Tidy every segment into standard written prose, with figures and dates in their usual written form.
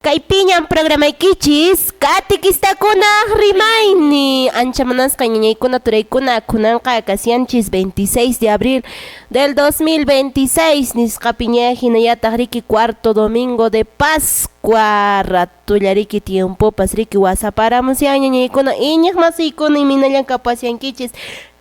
Kaypiñam programaykichis katikistakuna rimayni ancha munasqa ñañaykuna turaykuna kunanqa kasianchis 26 de abril del 2026 nisqapiña hinallataq riki cuarto domingo de Pascua ratulla riki tiempopas riki wasaparamusyan ñañaykuna iñiq masiykuna imaynallan kapasiankichis.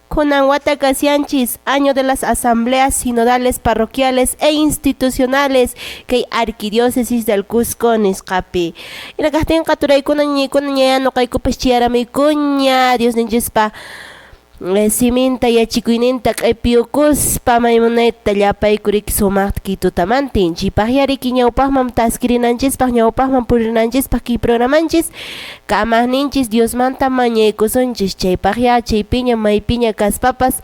Kunan wata kasianchis, año de las asambleas sinodales, parroquiales e institucionales kay arquidiócesis del Cusco nisqapi. Hina kaqtinqa turaykuna ñañaykuna ñaya nuqaykupas chiyaramuykuña Diosninchispa siminta yachikuyninta q'ipiyukuspa maymunayta llapayku riki sumaqta kay tutamantin. Chaypaqya riki ñawpaqman taskirinanchispaq ñawpaqman purinanchispaq kay programanchis kamaqninchis Diosmanta mañaykusunchis. Chaypaqya chaypiña maypiña kaspapas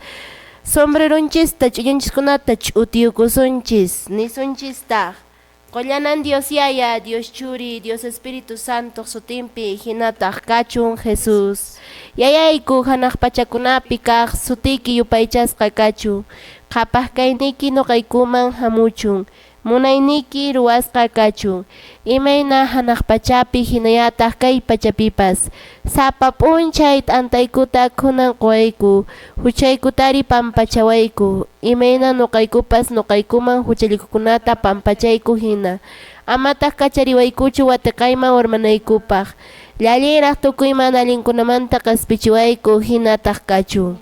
sombreronchista ch'ullanchiskunata ch'utiyukusunchis nisunchistaq Qollanan Dios Yaya, Dios Churi, Dios Espíritu Santo sutinpi hinataq kachun Jesús. Yayayku hanaq pachakunapi kaq sutiki yupaychasqa kachun. Qhapaq kayniyki nuqaykuman hamuchun. Munayniyki ruwasqa kachun. Imayna hanaq pachapi hinallataq kay pachapipas. Sapa p'unchay t'antaykuta kunan quwayku. Huchaykutari pampachawayku. Imayna nuqaykupas nuqaykuman huchallikuqkunata pampachayku hina. Amataq kachariwaykuchu watiqayman urmanaykupaq. Llallinraq tukuy mana allinkunamanta qispichiwayku hinataq kachun.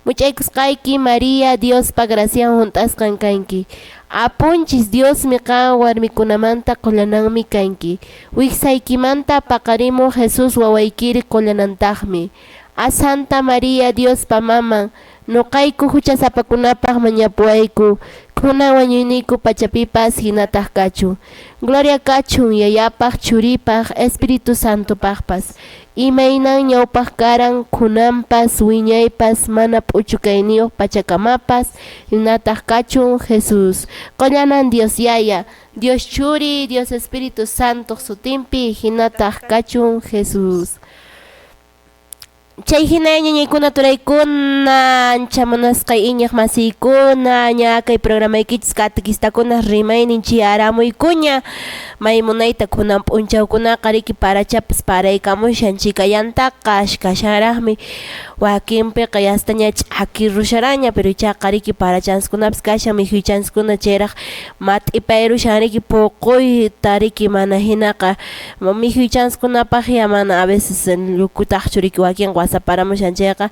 Much'aykusqayki María Diospa gracian hunt'asqan kanki. Apunchis Diosmi qan warmikunamanta qullananmi kanki. Wiksaykimanta paqarimuq Jesús wawaykiri qullanantaqmi. A Santa María Diospa maman, nuqayku huchasapakunapaq mañapuwayku, kunan wañuyniyku pachapipas hinataq kachun. Gloria kachun Yayapaq, Churipaq, Espíritu Santopaqpas. Imaynan ñawpaq karan kunanpas wiñaypas mana p'uchukayniyuq pachakamapas hinataq kachun Jesús. Qollanan Dios Yaya, Dios Churi, Dios Espíritu Santo sutinpi hinataq kachun Jesús. Chay hina ñañaykuna turaykuna ancha munasqay iñiq masiykuna ña kay programaykichis katikistakuna rimaynin chiyaramuykuña may munayta kunan p'unchawkunaqa riki parachapas paraykamushan chikayantaqa kashanraqmi wakinpiqa yastaña ch'akirusharaña pero ichaqa riki parachanskunapas kashan mikhuychanskuna chayraq mat'ipayrushan riki puquyta riki mana hinaqa mikhuychanskunapaq ya mana a veces llukutaqchu riki wakin wasaparamushan chayqa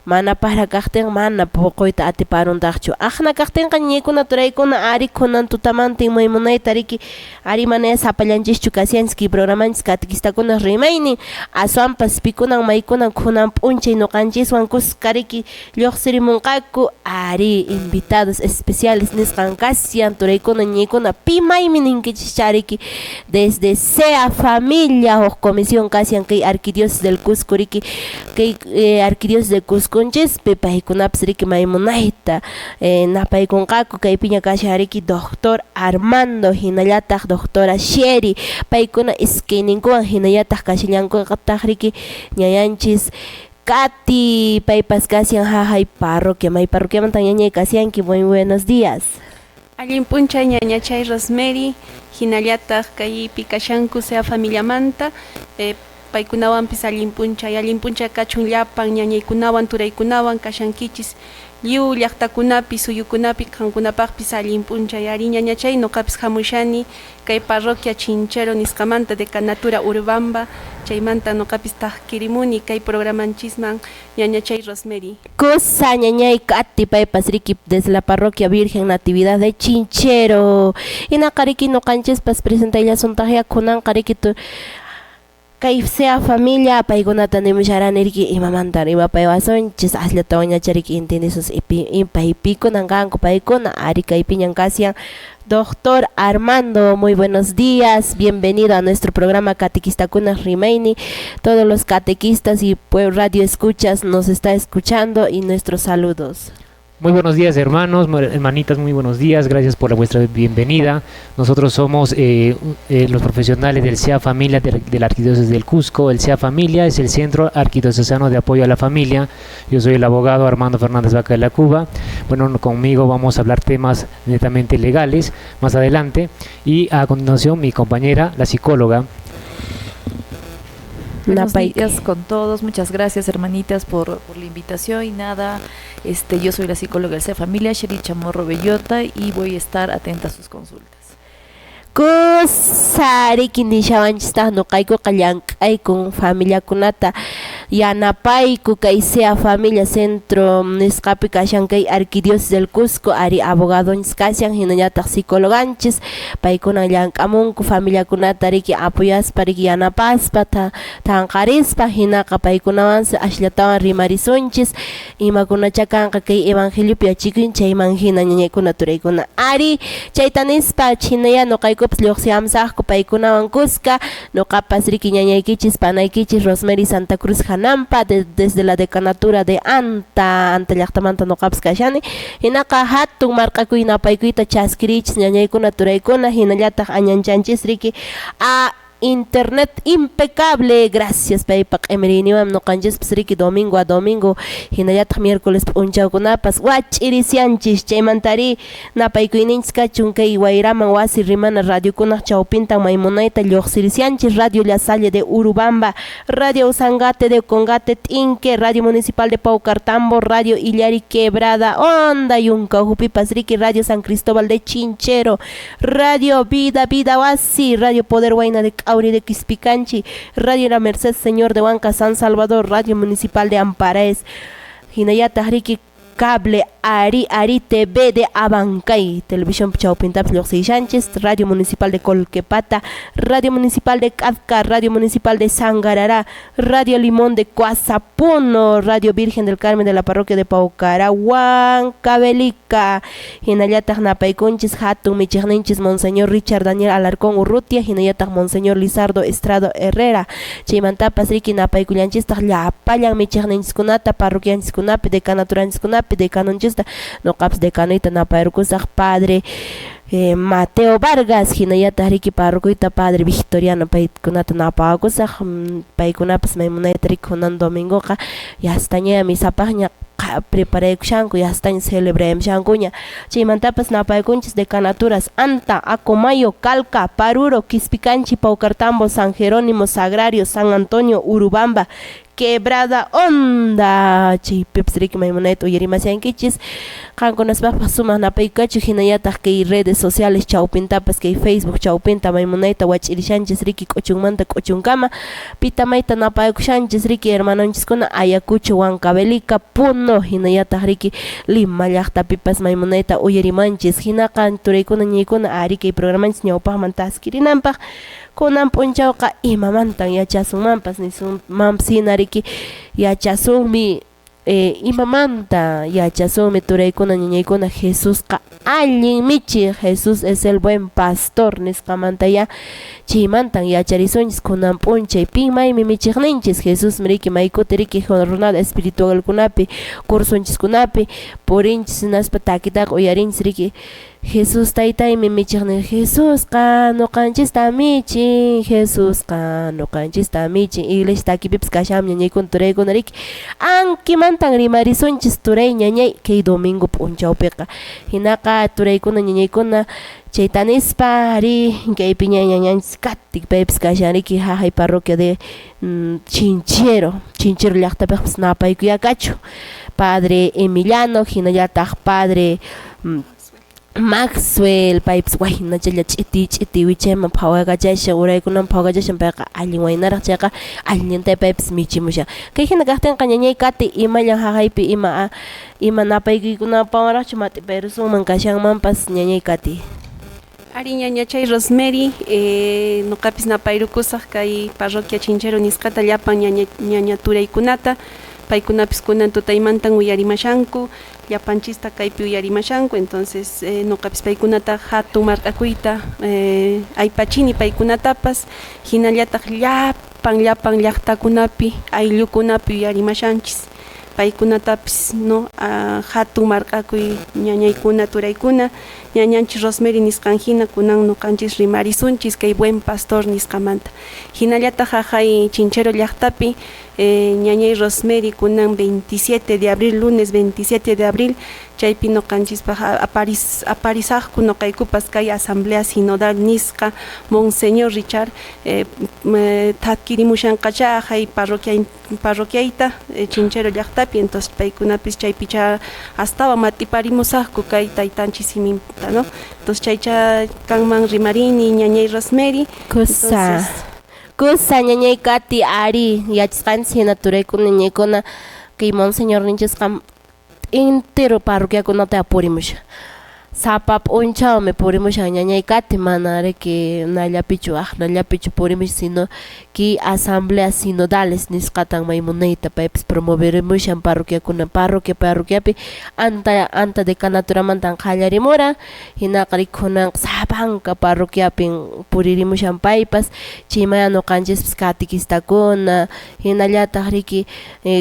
mana para kaqtin mana puquyta atiparuntaqchu aqna kaqtinqa ñañaykuna turaykuna ari kunan tutamantin may munayta riki ari mana sapallanchischu kasianchis kay programanchis katikistakuna rimaynin aswanpas pikunan maykunan kunan p'unchay nuqanchiswan kuska riki lluqsirimunqaku ari invitados especiales nisqan kasian turaykuna ñañaykuna pi maymi ninkichis riki desde SEA Familia huk comisión kasian kay arquidiócesis del Cusco riki kay arquidiócesis del Cusconchispi paykunapas riki may munayta napaykunqaku kaypiña kashan riki doctor Armando hinallataq doctora Sherry paykuna iskayninkuwan hinallataq kashallankuqataq riki ñañanchis Katy paypas kasian jajay parroquia may parroquiamanta ñañay kasianki muy buenos días. Allin p'unchay ñañachay Rosemary hinallataq kaypi kashanku SEA Familiamanta paykunawanpis allin p'unchay kachun llapan ñañaykunawan turaykunawan kashankichis lliw llaqtakunapi suyukunapi qankunapaqpis allin p'unchay ari ñañachay nuqapis hamushani kay parroquia Chinchero nisqamanta decanatura Urubamba chaymanta nuqapis taqkirimuni kay programanchisman ñañachay Rosemary. Kusa ñañay Katy paypas riki desde la parroquia Virgen Natividad de Chinchero hinaqa riki nuqanchispas presentayllasuntaqya kunanqa riki kay SEA Familia paykunata nimusharani riki imamanta rimapaywasunchis asllata wañacha riki entiendesus paypikunan kanku paykuna ari kaypiñan kasian Doctor Armando, muy buenos días, bienvenido a nuestro programa Catequistakuna Rimayni. Todos los catequistas y radio escuchas nos está escuchando y nuestros saludos. Muy buenos días, hermanos, hermanitas, muy buenos días, gracias por vuestra bienvenida. Nosotros somos los profesionales del SEA Familia de la Arquidiócesis del Cusco. El SEA Familia es el Centro Arquidiocesano de Apoyo a la Familia. Yo soy el abogado Armando Fernández Vaca de la Cuba. Bueno, conmigo vamos a hablar temas netamente legales más adelante. Y a continuación mi compañera, la psicóloga. Buenos días con todos, muchas gracias hermanitas por la invitación y nada, yo soy la psicóloga del CEA Familia, Sheri Chamorro Bellota, y voy a estar atenta a sus consultas. Kusariki nishawanchistaq nuqaykuqa llank'aykun familiakunata yanapayku kay CEA Familia Centro nisqapi kashan kay Arquidiócesis del Cusco, ari abogadonchis kashan hinallataq psicologanchis, paykuna llank'amunku familiakunata riki apoyaspa riki yanapaspa tanqarispa, hinaqa paykunawansi ashllatawan rimarisunchis imakunacha kanqa kay evangeliopi yachikuyn chayman hina ñañaykuna turaykuna. Ari chayta nispa chinaya nuqayku lluqsiamsaqku paykunawan kuska, nuqapas riki ñañaykichis panaykichis Rosemary Santa Cruz Janampa desde la decanatura de Anta, Anta llaqtamanta nuqapas kashani, hinaqa hatun marq'akuy napaykuyta chaskirichis ñañaykuna turaykuna, hinallataq añanchanchis riki a internet impecable, gracias paypa q'imiriyniwan nuqanchispas riki domingo a domingo hinallataq miércoles p'unchawkunapas wach'irisianchis. Chaymantari napaykuyninchis kachun kay wayraman wasi rimana radiokunaq chawpintan maymunayta lluqsirisianchis, Radio La Salle de Urubamba, Radio Usangate de Congate Tinque, Radio Municipal de Paucartambo, Radio Illari Quebrada Onda Yunca Ujupipas riki, Radio San Cristóbal de Chinchero, Radio Vida Vida Wasi, Radio Poder Huayna de Auri de Quispicanchi, Radio La Merced Señor de Huanca San Salvador, Radio Municipal de Amparaes, hinallataq riki Cable Ari Ari TV de Abancay, Televisión Chawpintapas lluqsishanchis, Radio Municipal de Colquepata, Radio Municipal de Cazca, Radio Municipal de Sangarará, Radio Limón de Cuazapuno, Radio Virgen del Carmen de la Parroquia de Paucará, Huancavelica, hinallataq napaykunchis hatun michiqninchis Monseñor Richard Daniel Alarcón Urrutia, hinallataq Monseñor Lizardo Estrado Herrera, chaymantapas riki napaykullanchistaq llapallan michiqninchiskunata, parroquianchiskunapi, decanaturanchiskunapi, decanonchista, nuqapas decanoyta napayrukusaq padre Mateo Vargas, hinallataq riki parroquita padre Victoriano paykunata napawakusaq, paykunapas maymunayta riki kunan domingoqa yastaña misapaqña preparaykushanku, yastaña celebrayamshankuña. Chaymantapas napaykunchis decanaturas Anta, Acomayo, Calca, Paruro, Quispicanchi, Paucartambo, San Jerónimo, Sagrario, San Antonio, Urubamba, Quebrada Onda. Chaypipas riki maymunayta uyarimasyankichis qankunaspaqpas sumaq napaykachu, hinallataq kay redes sociales chawpintapas kay Facebook chawpinta maymunayta wach'irishanchis riki k'uchunmanta k'uchunkama, pita mayta napaykushanchis riki hermanonchiskuna Ayacucho, Huancavelica, Puno, hinallataq riki Lima llaqtapipas maymunayta uyarimanchis. Hinaqa turaykuna ñaykuna ari kay programanchis ñawpaqman taskirinanpaq kunan p'unchawqa imamantan yachasunmanpas nisunmanpas hina riki yachasunmi imamanta yachasunmi turaykuna ñañaykuna Jesusqa allin michiq, Jesús es el buen pastor nisqamanta ya chaymantan yacharisunchis kunan p'unchay pin maymi michiqninchis Jesús riki maykuti riki jornada espiritualkunapi cursonchiskunapi purinchis hinaspa takitaqa uyarinchis riki Jesús taytaymi michiqnin, Jesusqa nuqanchista michin, Jesusqa nuqanchista michin, iglesia takipipas kashanmi ñañaykuna turaykuna riki ankimantan rimarisunchis turay ñañay kay domingo p'unchawpiqa. Hinaqa turaykuna ñañaykuna chayta nispa ari kaypi ñañanchis katik paypas kashan riki jaqay parroquia de Chinchero, Chinchero llaqtapiqpas napaykuyakachu padre Emiliano hinallataq padre Maxwell paypas waynachalla ch'iti ch'iti wichayman phawakachashan uraykunaman phawakachashan payqa allin waynaraq chayqa allinta paypas michimushan. Kay hina kaqtinqa ñañay kati imallan jaqaypi ima napaykuykunapawanraqchu mat'ipayrusunman kashanmanpas ñañay kati. Ari ñañachay Rosemary, nuqapis napayrukusaq kay parroquia Chinchero nisqata llapan ñaña turaykunata, paykunapis kunan tutaymantan uyarimashanku, llapanchista kaypi uyarimashanku, entonces nuqapis paykunata hatun marq'akuyta aypachini paykunatapas, hinallataq llapan llapan llaqtakunapi ayllukunapi uyarimashanchis paykunatapis no hatun marq'akuy ñañaykuna turaykuna ñañanchis Rosemary nisqan hina kunan nuqanchis rimarisunchis kay buen pastor nisqamanta. Hinallataq jaqay Chinchero llaqtapi Ñañay Rosemary kunan 27 de abril, lunes 27 de abril, chaypi noqanchispaq aparisaqku noqaykupas kay asamblea sinodal nisqa Monseñor Richard thatkirimushanqacha hay parroquiayta Chinchero llaqtapi, entonces paykunapis chaypicha astawan mat'iparimusaqku kay taytanchis siminta, ¿no? Entonces chaycha kanman rimarini ñañay Rosemary. Kusa. Kusa ñañay Katy ari yachasqanchis hina turaykuna ñañaykuna kay Monseñor ninchisqa entero parroquiakunata purimushan. Sapa p'unchawmi purimushan ñañay Katy, mana riki nallapichu aqnallapichu purimushan, sino kay asambleas sinodales nisqatan may munayta paypis promoverimushan parroquiakuna parroquia parroquiapi anta decanaturamantan qallarimuran, hinaqa riki kunanqa sapanka parroquiapin puririmushan paypas, chaymaya ñuqanchispas catequistakuna hinallataq riki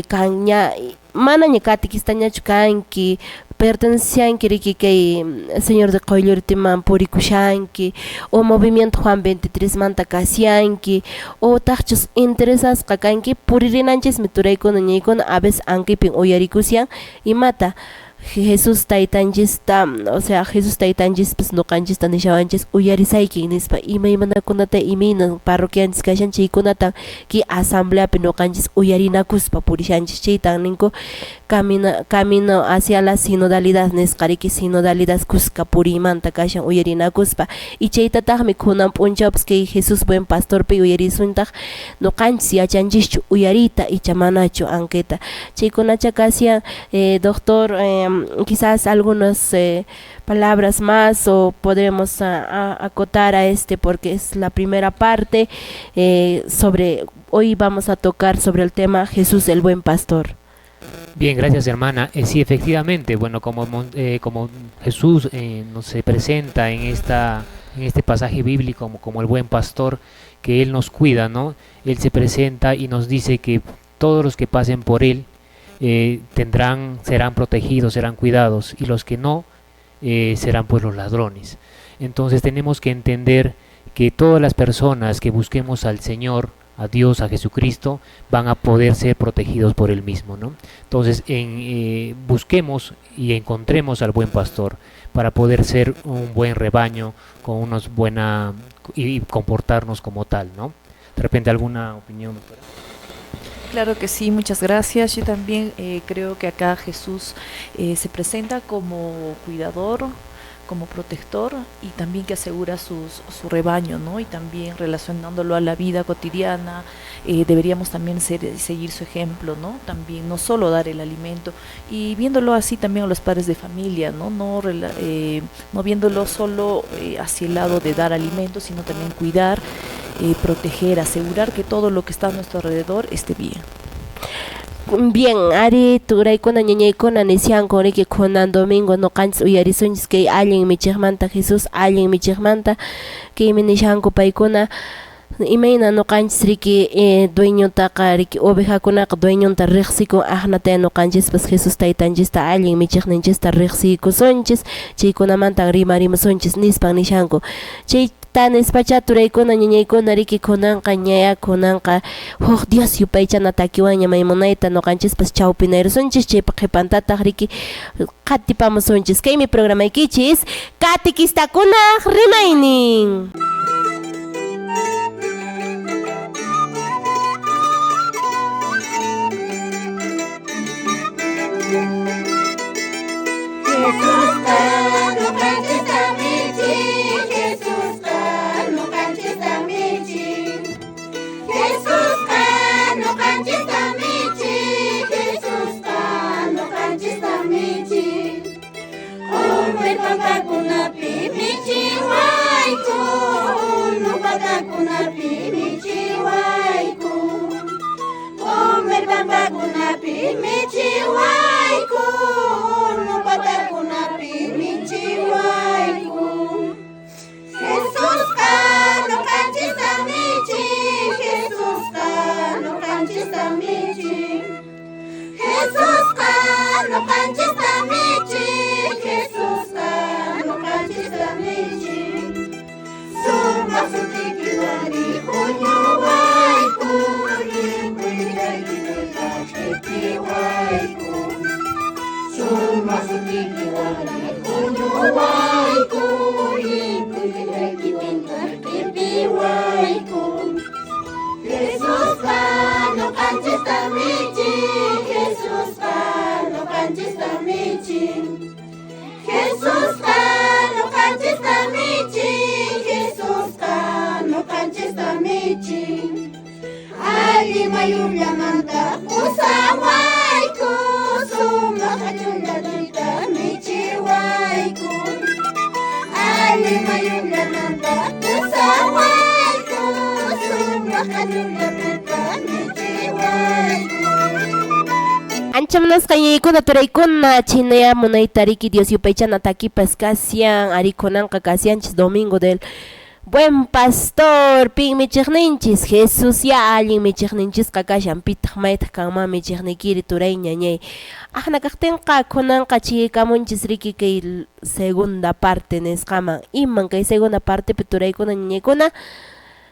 kanña manaña catequistañachu kanki, pertenecianki riki kay Señor de Qoyllurtiman purikushanki o Movimiento Juan 23 manta kasyanki o taqchus interesasqa kanki puririnanchismi turaykuna ñaykuna a veces ankipin uyarikusyan imata Jesús taytanchista, o sea Jesús taytanchispas ñuqanchista nishawanchis uyarisaykin nispa imaymanakunata imayna parroquianchis kashan chaykunatan kay asambleapi ñuqanchis uyarinakuspa purishanchis chaytan ninku camino hacia la sinodalidad nisqa riki sinodalidad kuska puriymanta kashan uyarinakuspa y chaytataqmi kunan p'unchawpas kay Jesús buen pastorpi uyarisuntaq ñuqanchis yachanchischu uyariyta icha manachu anketa chaykunacha kasyan doctor quizás algunas palabras más o podremos acotar a porque es la primera parte sobre hoy vamos a tocar sobre el tema Jesús el buen pastor. Bien, gracias hermana. Sí, efectivamente, bueno, como Jesús nos se presenta en este pasaje bíblico como el buen pastor, que Él nos cuida, ¿no? Él se presenta y nos dice que todos los que pasen por Él serán protegidos, serán cuidados, y los que no serán pues los ladrones. Entonces tenemos que entender que todas las personas que busquemos al Señor, a Dios, a Jesucristo, van a poder ser protegidos por Él mismo, ¿no? Entonces busquemos y encontremos al buen pastor para poder ser un buen rebaño con unos buena y comportarnos como tal, ¿no? De repente, ¿alguna opinión, doctora? Claro que sí, muchas gracias. Yo también creo que acá Jesús se presenta como cuidador, como protector y también que asegura su rebaño, ¿no? Y también relacionándolo a la vida cotidiana, deberíamos también seguir su ejemplo, ¿no? También no solo dar el alimento y viéndolo así también a los padres de familia, ¿no? No viéndolo solo hacia el lado de dar alimento, sino también cuidar, proteger, asegurar que todo lo que está a nuestro alrededor esté bien. Bien, ari turaykuna ñañaykuna nisyanku riki kunan domingo ñuqanchis uyarisunchis kay allin michiqmanta Jesús allin michiqmanta kaymi nishanku paykuna imayna ñuqanchis riki dueñotaqa riki ovejakunaqa dueñonta riqsikun aqnataya ñuqanchispas Jesús taytanchista allin michiqninchista riqsiykusunchis chaykunamantan rimarimusunchis nispan nishanku chay tanispacha turaykuna ñañaykuna riki kunanqa ñaya kunanqa huk Dios yupaychana takiwanña maymunayta ñuqanchispas chawpinayrusunchis chaypa qhipantataq riki qatipamusunchis kaymi programaykichis Catequistakunaq rimaynin. Sumaq sutiykiwari huñuwayku, llimpuychayki. Ali mayullamanta pusawayku, sumaq chullatuyta michiwayku. Ali mayullamanta pusawayku, sumaq chullatuyta michiwayku. Ancha munasqa ñañaykuna turaykuna chinaya munayta riki Dios yupaychana takipas kasyan ari kunanqa kasyanchis domingo del Buen Pastor pin michiqninchis Jesús ya allin michiqninchisqa kashan pitaq maytaq kanman michiqniykiri turay ñañay aqna kaqtinqa kunanqa chiykamunchis riki kay segunda parte nisqaman iman kay segunda partepi turaykuna ñañaykuna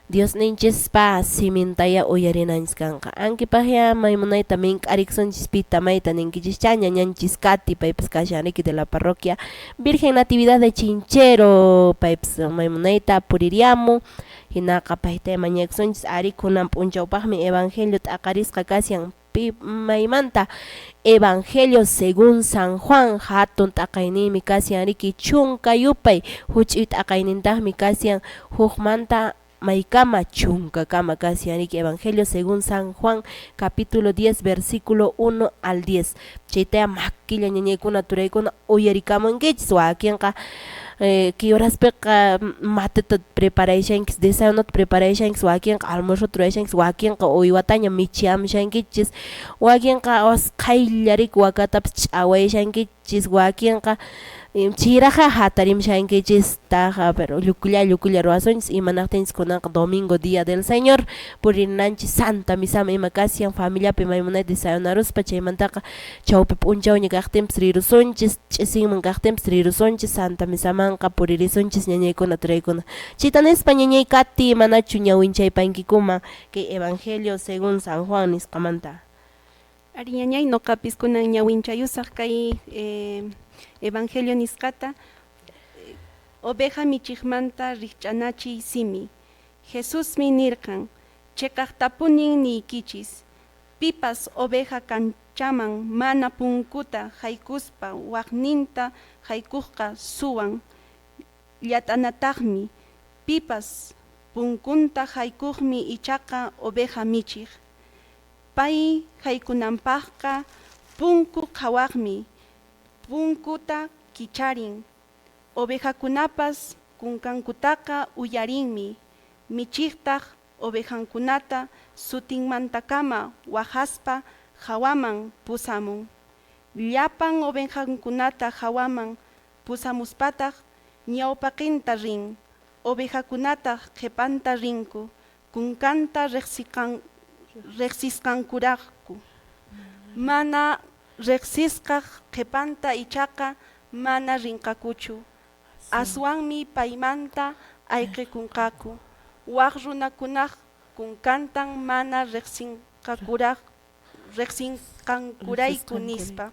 Diosninchispa simintaya uyarinanchis kanqa. Ankipaqya maymunayta mink'ariksunchis pita mayta ninkichis ñañanchis Katy paypas kashan riki de la parroquia Virgen Natividad de Chinchero paypas maymunayta puririamun hinaqa payta mañakusunchis ari kunan p'unchawpaqmi evangelio t'aqarisqa kashan pi maymanta Evangelio según San Juan hatun t'aqayninmi kashan riki chunka yupay huch'uy t'aqaynintaqmi kashan hukmanta maykama chunkakama kashan riki Evangelio según San Juan capítulo 10 versículo 1 al 10 chaytaya makilla ñañaykuna turaykuna uyarikamunkichis wakinqa kay horaspiqa mateta preparashankichis desayunota preparashankichis wakinqa almuerzuta rurashankichis wakinqa uywataña michiamushankichis wakinqa usqhaylla riki wakatapas ch'awashankichis wakinqa chiraqa hatarimushankichis taqa pero llukulla llukulla ruwasunchis imanaqtinchis kunanqa domingo día del Señor purinanchis santa misama ima kashan familiapi maymunayta desayunaruspa chaymantaqa chawpi p'unchawña kaqtinpas rirusunchis ch'isinman kaqtinpas rirusunchis santa misamanqa puririsunchis ñañaykuna turaykuna chayta nispa ñañay Katy manachu ñawinchaypankikuman kay Evangelio según San Juan nisqamanta. Ari ñañay noqapis kunan ñawinchayusaq kay Evangelio nisqata oveja michiqmanta rikch'anachiy simi. Jesusmi nirqan chiqaqtapunin niykichis pipas oveja kanchaman mana punkuta haykuspa waqninta haykuqqa suwan llat'anataqmi pipas punkunta haykuqmi ichaqa oveja michiq. Pay haykunanpaqqa punku qhawaqmi punkuta kicharin ovejakunapas kunkankutaqa uyarinmi michiqtaq ovejankunata sutinmantakama waqaspa hawaman pusamun llapan ovejankunata hawaman pusamuspataq ñawpaqinta rin ovejakunataq qhipanta rinku kunkanta riqsisqankuraqku mana riqsisqaq qhipanta ichaqa mana rinqakuchu aswanmi paymanta ayqikunqaku waq runakunaq kunkantan mana riqsinqankurayku nispa.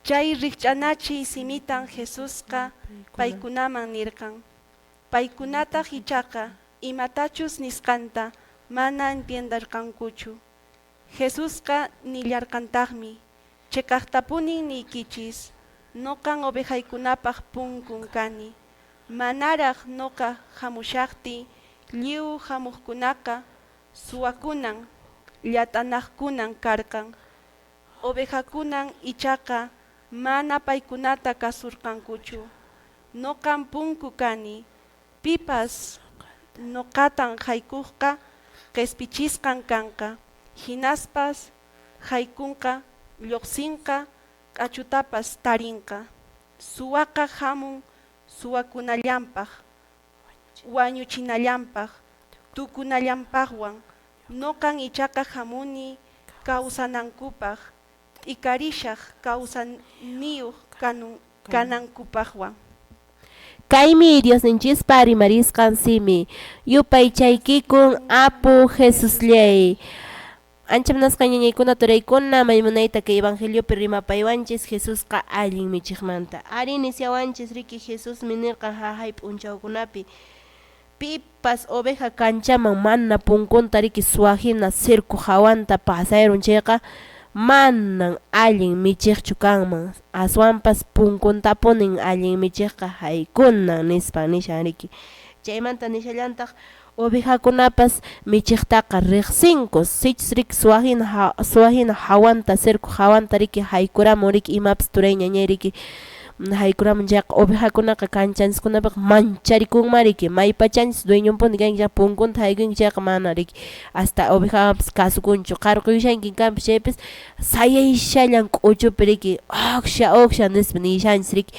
Chay rikch'anachiy simitan Jesusqa paykunaman nirqan paykunataq ichaqa imatachus nisqanta mana entienderqankuchu. Jesusqa nillarqantaqmi chiqaqtapunin niykichis noqan ovejaykunapaq punkun kani manaraq noqa hamushaqtiy lliw hamuqkunaqa suwakunan llat'anaqkunan karqan ovejakunan ichaqa mana paykunata kasurqankuchu noqan punku kani pipas noqatan haykuqqa qispichisqan kanqa hinaspas haykunqa lluqsinqa q'achutapas tarinqa suwaqa hamun suwakunallanpaq wañuchinallanpaq tukunallanpaqwan noqan ichaqa hamuni kawsanankupaq t'ikarishaq kawsaniyuq kanankupaqwan. Kaymi Diosninchispa rimarisqan simi yupaychaykikun Apu Jesusllay. Ancha munasqa ñañaykuna turaykuna maymunayta kay evangeliopi rimapaywanchis Jesusqa allin michiqmanta. Ari nisyawanchis riki Jesusmi nirqan haqay p'unchawkunapi pipas oveja kanchaman mana punkunta riki suwahina circo hawanta pasayrun chayqa manan allin michiqchu kanman aswanpas punkuntapunin allin michiqqa haykunan nispa nishan riki. Chaymanta nishallantaq Ovejakunapas michiqtaqa riqsinkus, sichus riki suwahina suwahina hawanta cerco hawanta riki haykuramun riki imapas turay ñañay riki haykuramun chayqa ovejakunaqa kanchanchiskunapiqa mancharikunma riki, maypachanchis dueñonpuni kanki chayqa punkunta haykunki chayqa mana riki hasta ovejapas kasukunchu, qarquyushankin kanpas chaypis sayayshallan k'uchupi riki uqsha uqsha nispa nishanchis riki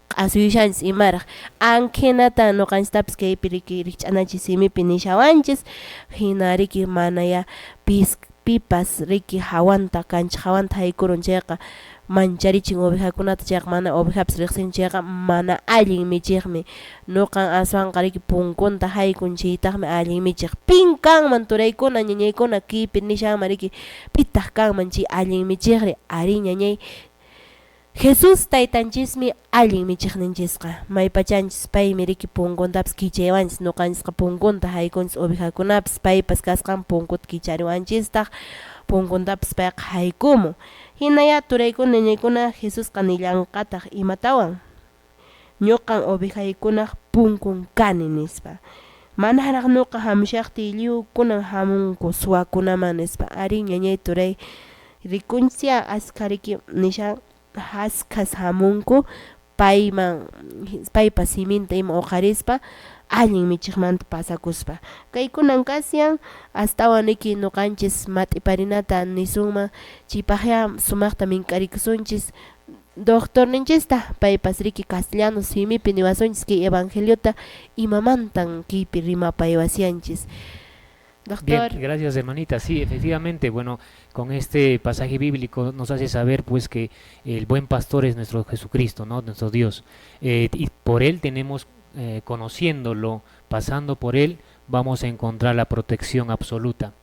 q'asuyushanchis imaraq ankhinata ñuqanchistapas kaypi riki rikch'anachiy simipi nishawanchis hina riki manaya pipas riki hawanta kancha hawanta haykurun chayqa mancharichin ovejakunata chayqa mana ovejapas riqsin chayqa mana allin michiqmi ñuqan aswanqa riki punkunta haykun chaytaqmi allin michiq. Pin kanman turaykuna ñañaykuna kaypi nishanman riki pitaq kanman chay allin michiqri? Arí ñañay, Jesús taytanchismi allin michiqninchisqa, maypachanchis paymi riki punkuntapas kichaywanchis, ñuqanchisqa punkunta haykunchis ovejakunapas paypas kasqan punkuta kichariwanchistaq punkuntapas payqa haykumun. Hinaya turaykuna ñañaykuna Jesusqa nillanqataq imatawan ñuqan ovejaykunaq punkun kani nispa. Manaraq ñuqa hamushaqtiy lliw kunan hamunku suwakunaman nispa. Arí ñañay turay rikunchis askha riki nishan askhas hamunku payman paypa siminta ima uqarispa allin michiqmanta pasakuspa. Kaykunan kashan astawan riki ñuqanchis mat'iparinata nisunman chaypaqya sumaqta mink'arikusunchis doctorninchista paypas riki castellano simipi niwasunchis kay evangeliota imamantan kaypi rimapaywasianchis. Doctor. Bien, gracias hermanita. Sí, efectivamente, bueno, con este pasaje bíblico nos hace saber pues que el buen pastor es nuestro Jesucristo, ¿no? Nuestro Dios. Y por él tenemos, conociéndolo, pasando por él, vamos a encontrar la protección absoluta.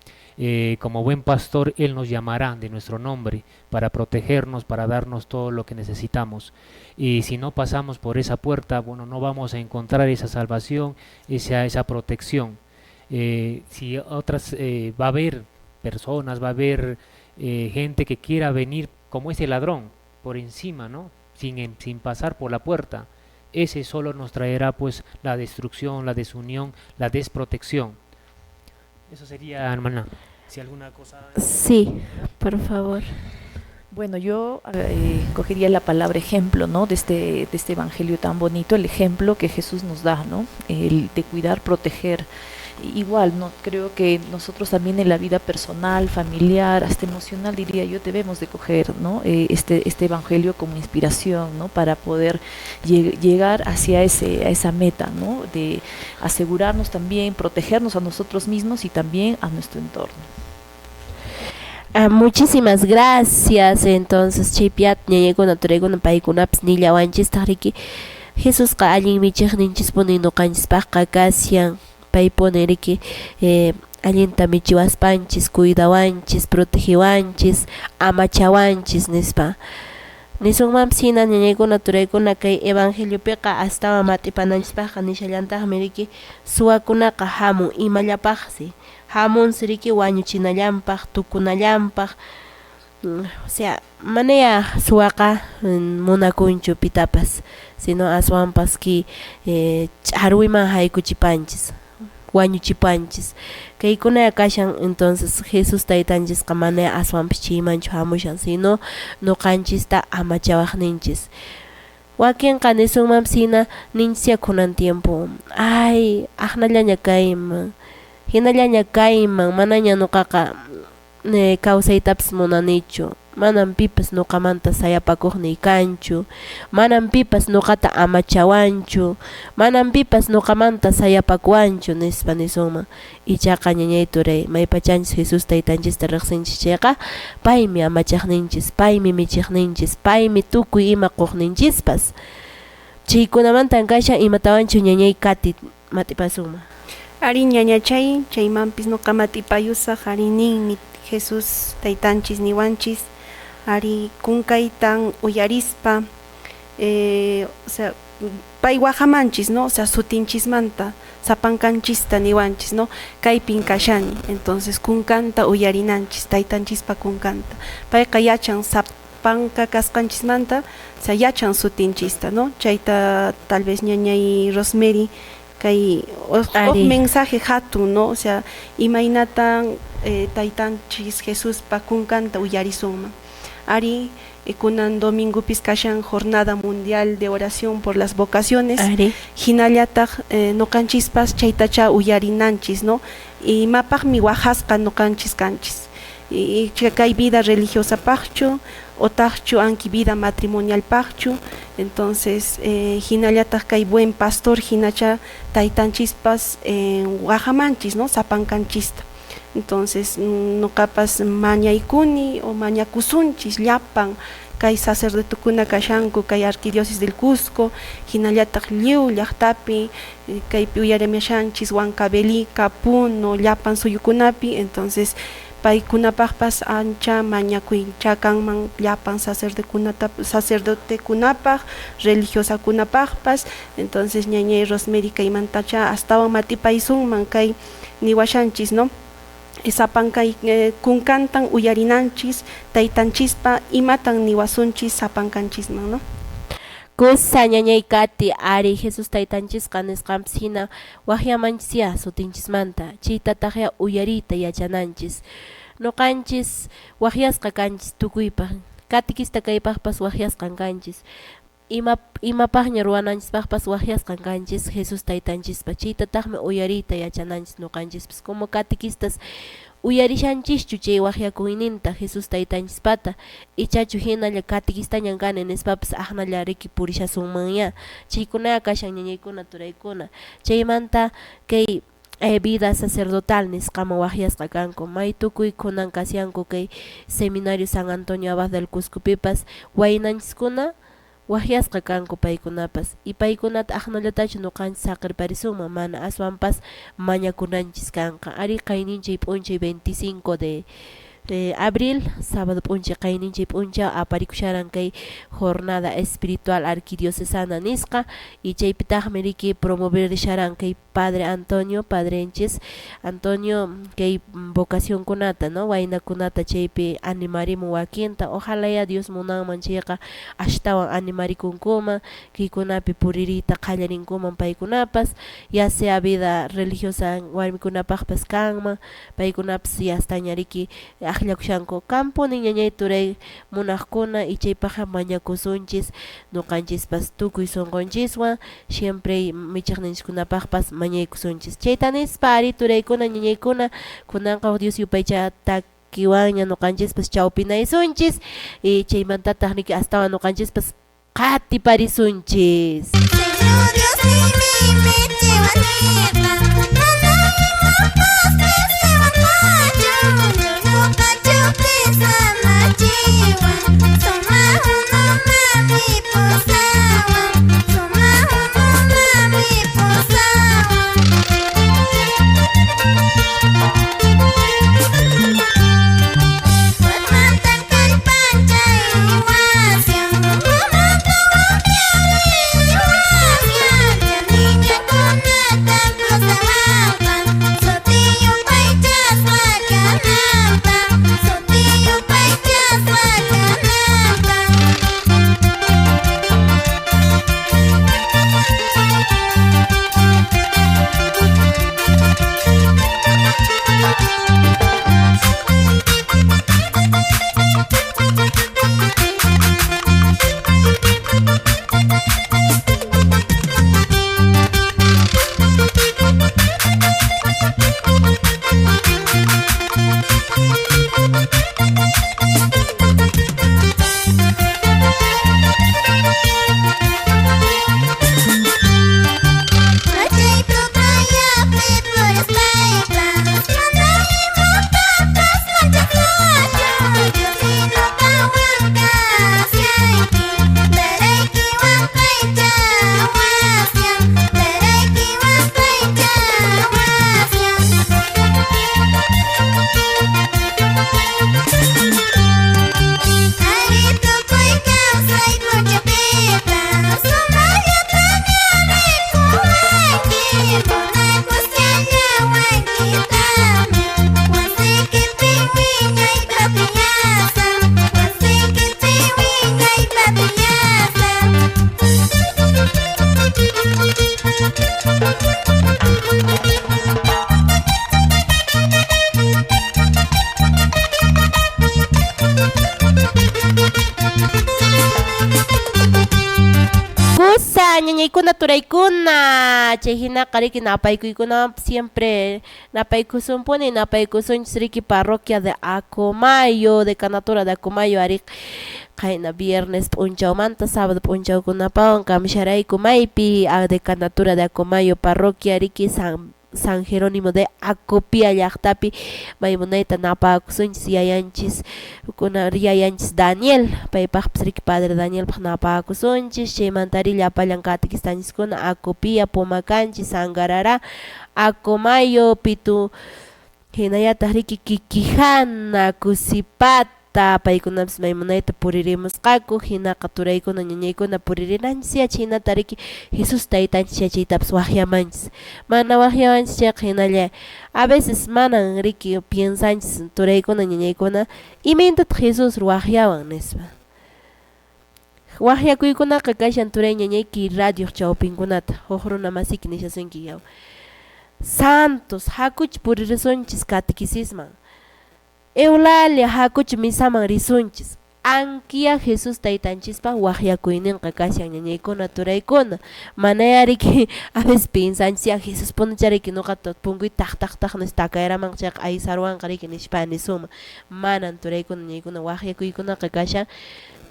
Como buen pastor, él nos llamará de nuestro nombre para protegernos, para darnos todo lo que necesitamos. Y si no pasamos por esa puerta, bueno, no vamos a encontrar esa salvación, esa protección. Si otras, va a haber personas, va a haber gente que quiera venir como ese ladrón por encima, ¿no? Sin pasar por la puerta. Ese solo nos traerá pues la destrucción, la desunión, la desprotección. Eso sería, hermana. Si alguna cosa... Sí, por favor. Bueno, yo cogería la palabra ejemplo, ¿no? De este evangelio tan bonito, el ejemplo que Jesús nos da, ¿no? El de cuidar, proteger. Igual, ¿no? Creo que nosotros también en la vida personal, familiar, hasta emocional, diría yo, debemos de coger, ¿no? Este evangelio como inspiración, ¿no? Para poder llegar hacia a esa meta, ¿no? De asegurarnos también, protegernos a nosotros mismos y también a nuestro entorno. Ah, muchísimas gracias. Entonces, chaypiat ñañaykuna turaykuna paykunapas nillawanchistaq riki Jesusqa allin michiqninchispuni ñuqanchispaqqa kashan. Paypuni riki allinta michiwaspanchis, cuidawanchis, protegiwanchis, amachawanchis nispa. Nisunmanpas hina ñañaykuna turaykuna kay evangeliopiqa astawan mat'ipananchispaqqa nishallantaqmi riki suwakunaqa hamun imallapaqsi, hamunsi riki wañuchinallanpaq, tukunallanpaq. O sea, manaya suwaqa munakunchu pitapas, sino aswanpas ki ch'arwiman haykuchipanchis, wañuchipanchis. Kaykuna kashan entonces Jesús taytanchisqa mana aswanpas chaymanchu hamushan, sino ñuqanchista amachawaqninchis. Wakinqa nisunmanpas hina ninchisya kunan tiempo, ay, aqnallaña kayman, hinallaña kayman, manaña ñuqaqa kawsaytapas munanichu, manam pipas ñuqamanta sayapakuqniy kanchu, manam pipas ñuqata amachawanchu, manam pipas ñuqamanta sayapakuwanchu nispa nisunman. Ichaqa ñañay turay, maypachanchis Jesús taytanchista riqsinchis chayqa, paymi amachaqninchis, paymi michiqninchis, paymi tukuy ima quqninchispas. Chaykunamantan kashan imatawanchu ñañay Kati mat'ipasunman. Ari ñañachay, chaymanpis ñuqa mat'ipayusaq, ari ninmi Jesús taytanchis niwanchis, ari kunkaytan uyarispa, o sea, pay wajamanchis, ¿no? O sea, sutinchismanta, sapankanchista niwanchis, ¿no? Kaypin kashani, entonces kunkanta uyarinanchis, taytanchispa kunkanta. Payqa yachan sapanka kasqanchismanta, o sea, yachan sutinchista, ¿no? Chayta tal vez ñañay Rosemary Kay huk mensaje hatun, ¿no? O sea, imaynatan taytanchis Jesuspa kunkanta uyarisunman. Ari, kunan domingopis kashan jornada mundial de oración por las vocaciones. Hinallataq noqanchispas chaytacha uyarinanchis, ¿no? Imapaqmi wajasqa noqanchis kanchis. Y kay vida religiosa paqchu, otaqchu anki vida matrimonial paqchu. Entonces, hinallataq kay buen pastor hinacha taytanchispas wajamanchis, ¿no? Sapankanchista. Entonces, noqapas mañaykuni o mañakusunchis llapan kay sacerdotekuna kashanku kay arquidiócesis del Cusco, hinallataq lliw llaqtapi, kaypi uyarimashanchis Huancavelica, Puno, llapan suyukunapi. Entonces, paykunapaqpas ancha mañakuycha kanman llapan sacerdotekunapaq, religiosakunapaqpas. Entonces, ñañay Rosemary kaymantacha astawan matipaysunman kay niwashanchis, ¿no? Sapankay kunkantan uyarinanchis taytanchispa imatan niwasunchis sapankanchisman, ¿no? Kusa ñañay Katy, ari Jesús taytanchisqa nisqanpis hina waqyamanchis sutinchismanta, chaytataqya uyariyta yachananchis. Noqanchis waqyasqa kanchis tukuypaq, katikista kaypaqpas waqyasqan kanchis. Imapaqña ruwananchispaqpas waqyasqan kanchis Jesús taytanchispa, chaytataqmi uyariyta yachananchis noqanchispas. Como catequistas uyarishanchischu chay waqyakuyninta Jesús taytanchispata, ichachu hinalla catequistañan kani nispapas aqnalla riki purishasunmanya. Chaykunaya kashan ñañaykuna turaykuna. Chaymanta kay vida sacerdotal nisqaman waqyasqa kanku, may tukuy kunan kasyanku kay Seminario San Antonio Abad del Cuscopipas waynanchiskuna waqyasqa kanku paykunapas. Y paykunata aqnallatachu noqanchis saqirparisunman, mana, aswanpas mañakunanchis kanqa. Ari qayninchay p'unchay 25 de abril, sábado p'unchay qayninchay p'unchaw aparikusharan kay jornada espiritual arquidiocesana nisqa, y chaypitaqmi riki promoverisharan kay Padre Antonio, padrenchis Antonio, kay vocacionkunata, ¿no? Waynakunata chaypi animarimun wakinta, ojalá ya Dios munanman chayqa ashtawan animarikunkuman, kaykunapi puririyta qallarinkuman paykunapas, ya sea vida religiosa warmikunapaqpas kanman, paykunapas yastaña riki akllakushanku kampuni ñañay turay munaqkuna, y chaypaqqa mañakusunchis noqanchispas tukuy sunqunchiswan, siempre michiqninchiskunapaqpas mañaykusunchis. Chayta nispa ari turaykuna ñañaykuna, kunanqa Dios yupaycha takiwanña noqanchispas chawpinaysunchis, y chaymantataq riki astawan noqanchispas qatiparisunchis. Señor Dios, Ñañaykuna turaykuna, chay hinaqa riki napaykuykunawanpas siempre napaykusunpuni, napaykusunchis riki parroquia de Acomayo, decanatura de Acomayo, ari qayna viernes p'unchawmanta sábado p'unchawkunapawan kamsharayku maypi a decanatura de Acomayo parroquia riki San Jerónimo de Acopía llaqtapi maymunayta napakusunchis yayanchis kuna yayanchis Daniel paypaqpas riki padre Danielpaq napakusunchis chaymantari llapallan catequistanchiskuna Acopía, Pomacanchi, Sangarará, Acomayo, Pitu hinallataq riki Quiquijana, Cusipata paykunapas maymunayta puririmusqaku hinaqa turaykuna ñañaykuna puririnanchis hinata riki Jesús taytanchis yachaytapas waqyamanchis mana waqyawanchis chayqa hinalla a veces manan riki piensanchis turaykuna ñañaykuna imaynatataq Jesús waqyawan nispa waqyakuykunaqa kashan turay ñañayki radio chawpinkunata huk runa masiki nishasunki yaw Santos hakuchi puririsunchis catequisisman Eulalia hakuchi misaman risunchis ankia Jesús taytanchispa waqyakuyninqa kashan ñañaykuna turaykuna manaya riki a veces piensanchis ya Jesús punachariki nuqata punkuy taq taq taq nispa takayraman chayqa aysarwanqa riki nispa nisuma manan turaykuna ñañaykuna waqyakuykunaqa kashan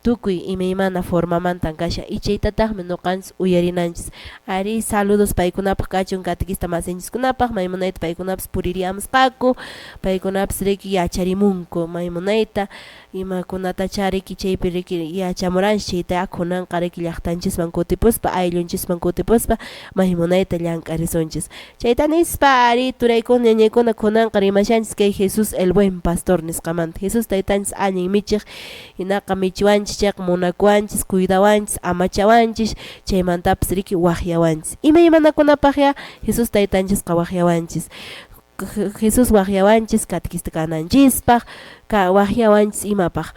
tukuy imaymana formamantan kashan y chaytataqmi nuqanchis uyarinanchis ari saludos paykunapaq kachun catequista masinchiskunapaq maymunayta paykunapas puririamusqaku paykunapas riki yacharimunku maymunayta imakunatacha riki chaypi riki yachamuranchis chayta kunanqa riki llaqtanchisman kutipuspa ayllunchisman kutipuspa maymunayta llank'arisunchis chayta nispa ari turaykuna ñañaykuna kunanqa rimashanchis kay Jesús el buen pastor nisqamanta Jesús taytanchis allin michiq hinaqa michiwanchis chayqa munakuwanchis cuidawanchis amachawanchis chaymantapas riki waqyawanchis imaymanakunapaqya Jesús taytanchisqa waqyawanchis Jesús waqyawanchis catequista kananchispaq waqyawanchis imapaq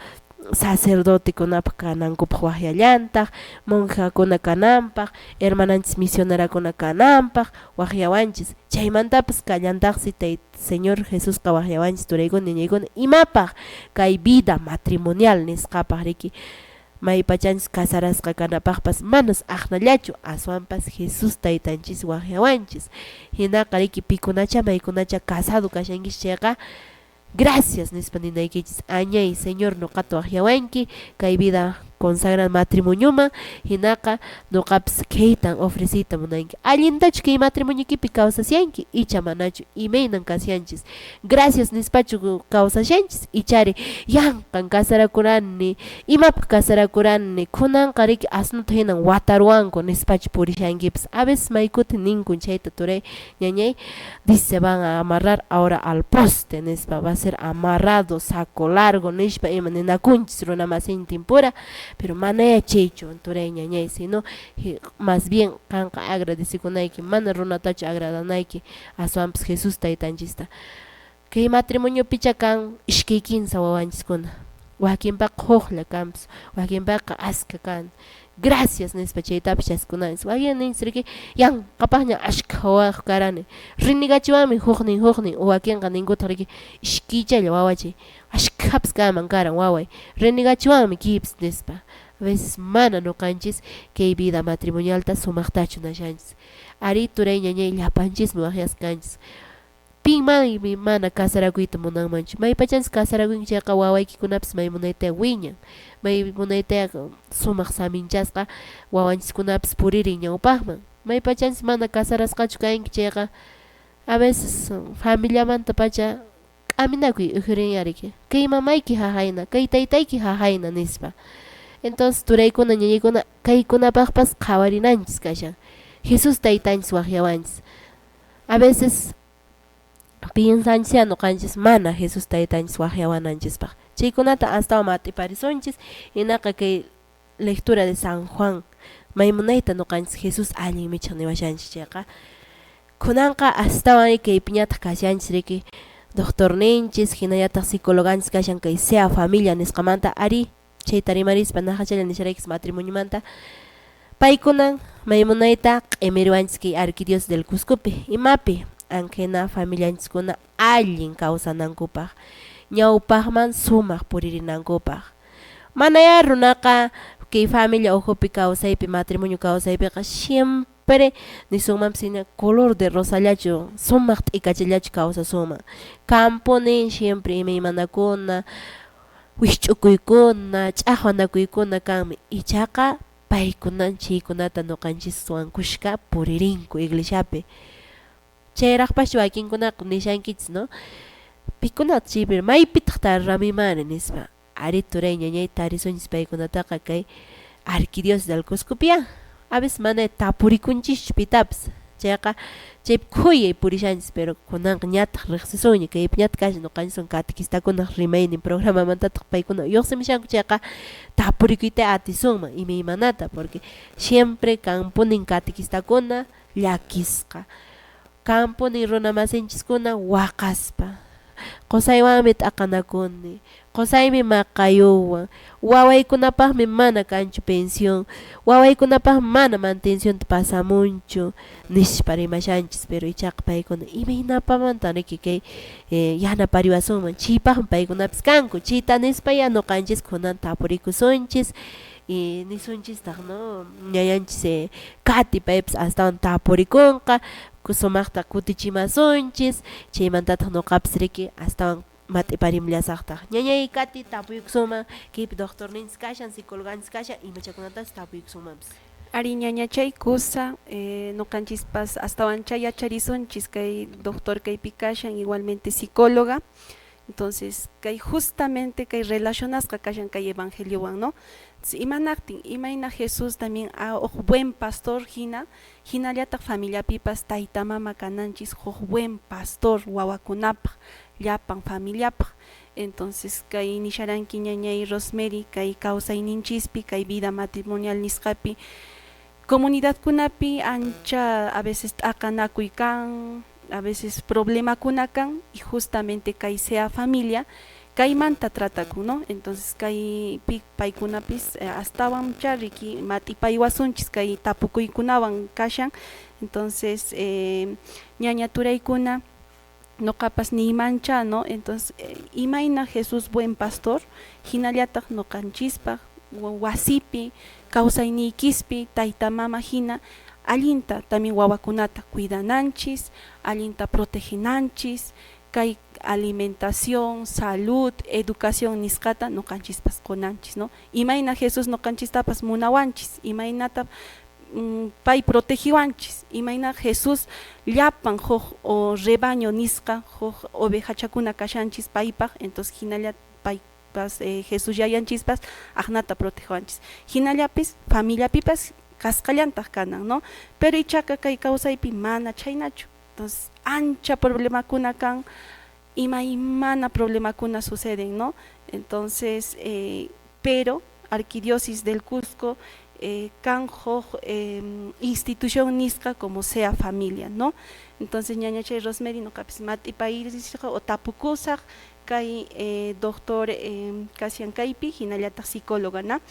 sacerdotekunapaq kanankupaq waqyallantaq monjakuna kananpaq hermananchis misionerakuna kananpaq waqyawanchis chaymantapas kallantaqsi Señor Jesusqa waqyawanchis turaykuna ñañaykuna imapaq kay vida matrimonial nisqapaq riki maypachanchis casarasqa kanapaqpas manas aqnallachu aswanpas Jesús taytanchis waqyawanchis hinaqa riki pikunacha maykunacha casado kashankichis chayqa gracias nispa ninaykichis añay Señor nuqata waqyawanki kay vida consagrada matrimonioman hinaqa nuqapas kaytan ofreciyta munanki allintachu kay matrimonioykipi kawsashanki icha manachu imaynan kashanchis gracias nispachu kawsashanchis ichari yanqan casarakurani imapaq casarakurani kunanqa riki asnuta hinan wataruwanku nispachu purishankipas a veces maykuti ninkun chayta turay ñañay dice van a amarrar ahora al poste nispa va a ser amarrado saco largo nispa ima ninakunchis runa masintin pura pero manaya chaychu turay ñañay sino más bien qanqa agradecikunayki mana runatachu agradanayki aswanpas Jesús taytanchista kay matrimoniopicha kan iskay kinsa wawanchiskuna wakinpaqa huklla kanpas wakinpaqa aska kan gracias nispa chaytapas chaskunanchis wakin ninchis riki yanqapaqña ashkha wawayuq karani rinigachiwanmi huknin huknin wakinqa ninkutaq riki iskaychalla wawachay ashkhapas kanman karan waway rinigachiwanmi kipis nispa a veces mana nuqanchis kay vida matrimonialta sumaqtachu nashanchis ari turay ñañay llapanchismi waqyasqa kanchis pin maymi mana casarakuyta munanmanchu maypachanchis casarakuyki chayqa wawaykikunapas maymunayta wiñan maymunayta sumaq saminchasqa wawanchiskunapas puririn ñawpaqman maypachanchis mana casarasqachu kanki chayqa a veces familiamanta pacha k'aminakuy ujurin riki kay mamayki hahayna kay taytayki hahayna nispa entonces turaykuna ñañaykuna kaykunapaqpas qhawarinanchis kashan Jesús taytanchis waqyawanchis a veces piensanchis nuqanchis mana Jesús taytanchis waqyawananchispaq chaykunata astawan mat'iparisunchis hinaqa kay lectura de San Juan maymunayta nuqanchis Jesús allin michiq niwashanchis chayqa kunanqa astawan kaypiñataq kashanchis riki doctorninchis hinallataq psicologanchis kashan kay sea familia nisqamanta ari chayta rimarispa naqachalla nisharaykichis matrimoniomanta paykunan maymunayta q'imiriwanchis kay arquidiócesis del Cuscopi imapi ankena familianchiskuna allin kawsanankupaq ñawpaqman sumaq puririnankupaq manaya runaqa Kay familia ukhupi kawsaypi, matrimonio kawsaypiqa siempre nisunmanpis hina color de rosallachu, sumaq t'ikachallachu kawsasunman. Kanpunin siempre imaymanakuna, wikch'ukuykuna, ch'aqwanakuykuna kanmi. Ichaqa paykunan chaykunata ñuqanchiswan kushka puririnku iglesiapi. Chayraqpaschu wakinkunaqa nishankichis, no? Pikunataq chaypi maypitaq tariramuymanri nispa. Ari turay ñañay tarisunchis paykunataqa kay arquidiócesis del Cuscopiyá. A veces mana tapurikunchischu pitapis. Chayqa chaypi khuyay purishanchis, pero kunanqa ñataq riqsisunña, kaypi ñataq kashan ñuqanchiswan catequistakunaq rimaynin programamantataq paykuna lluqsimushanku chayqa tapurikuyta atisunman imaymanata, porque siempre kanpunin catequistakuna llakisqa, kanpunin runa masinchiskuna waqaspa. Qusaywanmi t'aqanakuni, qusaymi maqayuwan, wawaykunapaqmi mana kanchu pensión, wawaykunapaqmi mana mantencionta pasamunchu nispa rimashanchis, pero ichaqa paykuna imaynapamantan riki kay yanapariwasunman, chaypaqmi paykunapis kanku, chayta nispa ya ñuqanchis kunan tapurikusunchis y nisunchistaq, no, ñañanchis Kati paypis astawan tapurikunqa, sumaqta kutichimasunchis, chaymantataq ñuqapis riki astawan mat'iparimullasaqtaq. Ñañay Kati tapuykusunman, kaypi doctorninchis kashan, psicóloganchis kashan, imachakunatapas tapuykusunmanpis. Ari ñañachay kusa, ñuqanchispas astawancha yacharisunchis kay doctor kaypi kashan, igualmente psicóloga. Entonces, kay justamente kay relacionasqa kashan kay evangeliowan, ¿no? Imanaqtin, imayna Jesús también huk buen pastor hina, hinallataq familiapipas tayta mama kananchis huk buen pastor wawakunapaq, llapan familiapaq. Entonces, kay nisharanki ñañay Rosemary, kay kawsayninchispi, kay vida matrimonial nisqapi, comunidadkunapi ancha a veces t'aqanakuy kan, a veces problemakuna kan, y justamente kay sea familia, kaymanta tratakun, ¿no? Entonces, kaypi paykunapis astawan riki mat'ipaywasunchis kay tapukuykunawan kashan. Entonces, ñaña turaykuna, ñuqapas niymancha, ¿no? Entonces, imayna Jesús buen pastor, hinallataq ñuqanchispaq wasipi, kawsayniykispi, tayta mama hina, allinta también wawakunata cuidananchis, allinta protegenanchis, kay alimentación, salud, educación nisqata ñuqanchispas qunanchis, ¿no? Imayna Jesús ñuqanchistapas munawanchis, imaynata pay protegiwanchis, imayna Jesús llapan huk o rebaño nisqa, huk ovejachakuna kashanchis paypaq, entonces hinalla paypas Jesús yayanchispas aqnata protegiwanchis. Hinallapis familiapipas kasqallantaq kanan, ¿no? Pero ichaqa kay kawsaypi mana chhaynachu. Entonces, ancha problemakuna kan, imaymana problemakuna suceden, ¿no? Entonces, pero Arquidiócesis del Cusco kan huk institución nisqa como sea familia, ¿no? Entonces, ñañachay Rosemary ñuqapis mat'ipayrisqa o tapukusaq kay doctor kashan kaypi, hinallataq psicóloga, ¿no?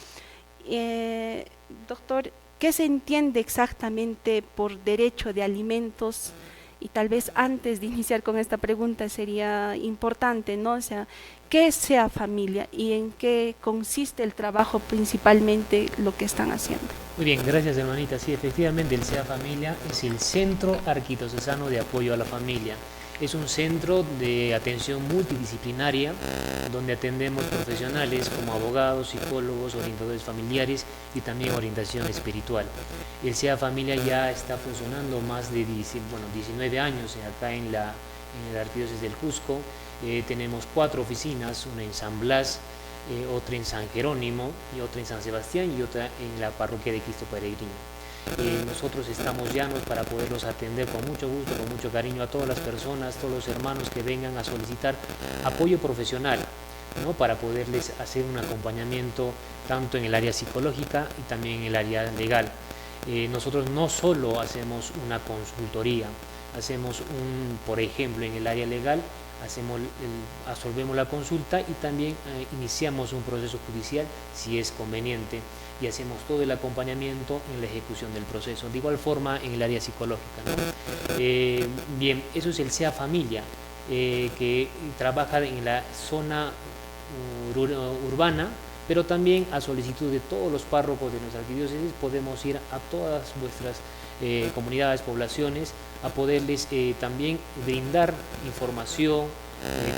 Doctor, ¿qué se entiende exactamente por derecho de alimentos? Y tal vez antes de iniciar con esta pregunta sería importante, ¿no? O sea, ¿qué sea familia y en qué consiste el trabajo principalmente lo que están haciendo? Muy bien, gracias hermanita. Sí, efectivamente el SEA Familia es el Centro Arquidiocesano de Apoyo a la Familia. Es un centro de atención multidisciplinaria donde atendemos profesionales como abogados, psicólogos, orientadores familiares y también orientación espiritual. El SEA Familia ya está funcionando más de 19 años acá en la Arquidiócesis del Cusco. Tenemos 4 oficinas, una en San Blas, otra en San Jerónimo y otra en San Sebastián y otra en la parroquia de Cristo Peregrino. Nosotros estamos llanos para poderlos atender con mucho gusto, con mucho cariño a todas las personas, todos los hermanos que vengan a solicitar apoyo profesional, ¿no? Para poderles hacer un acompañamiento tanto en el área psicológica y también en el área legal. Nosotros no solo hacemos una consultoría, hacemos por ejemplo, en el área legal, absolvemos la consulta y también iniciamos un proceso judicial si es conveniente y hacemos todo el acompañamiento en la ejecución del proceso. De igual forma en el área psicológica, ¿no? Bien, eso es el SEA Familia, que trabaja en la zona urbana Pero también a solicitud de todos los párrocos de nuestra arquidiócesis podemos ir a todas vuestras comunidades, poblaciones, a poderles también brindar información,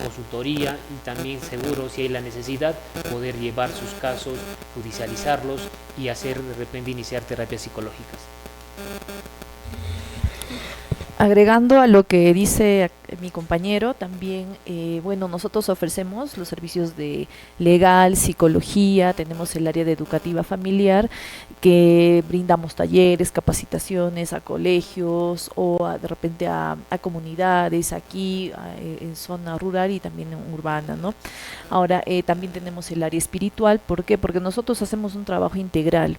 consultoría y también seguro, si hay la necesidad, poder llevar sus casos, judicializarlos y hacer de repente iniciar terapias psicológicas. Agregando a lo que dice mi compañero, también, bueno, nosotros ofrecemos los servicios de legal, psicología, tenemos el área de educativa familiar, que brindamos talleres, capacitaciones a colegios o de repente a comunidades aquí en zona rural y también urbana, ¿no? Ahora, también tenemos el área espiritual. ¿Por qué? Porque nosotros hacemos un trabajo integral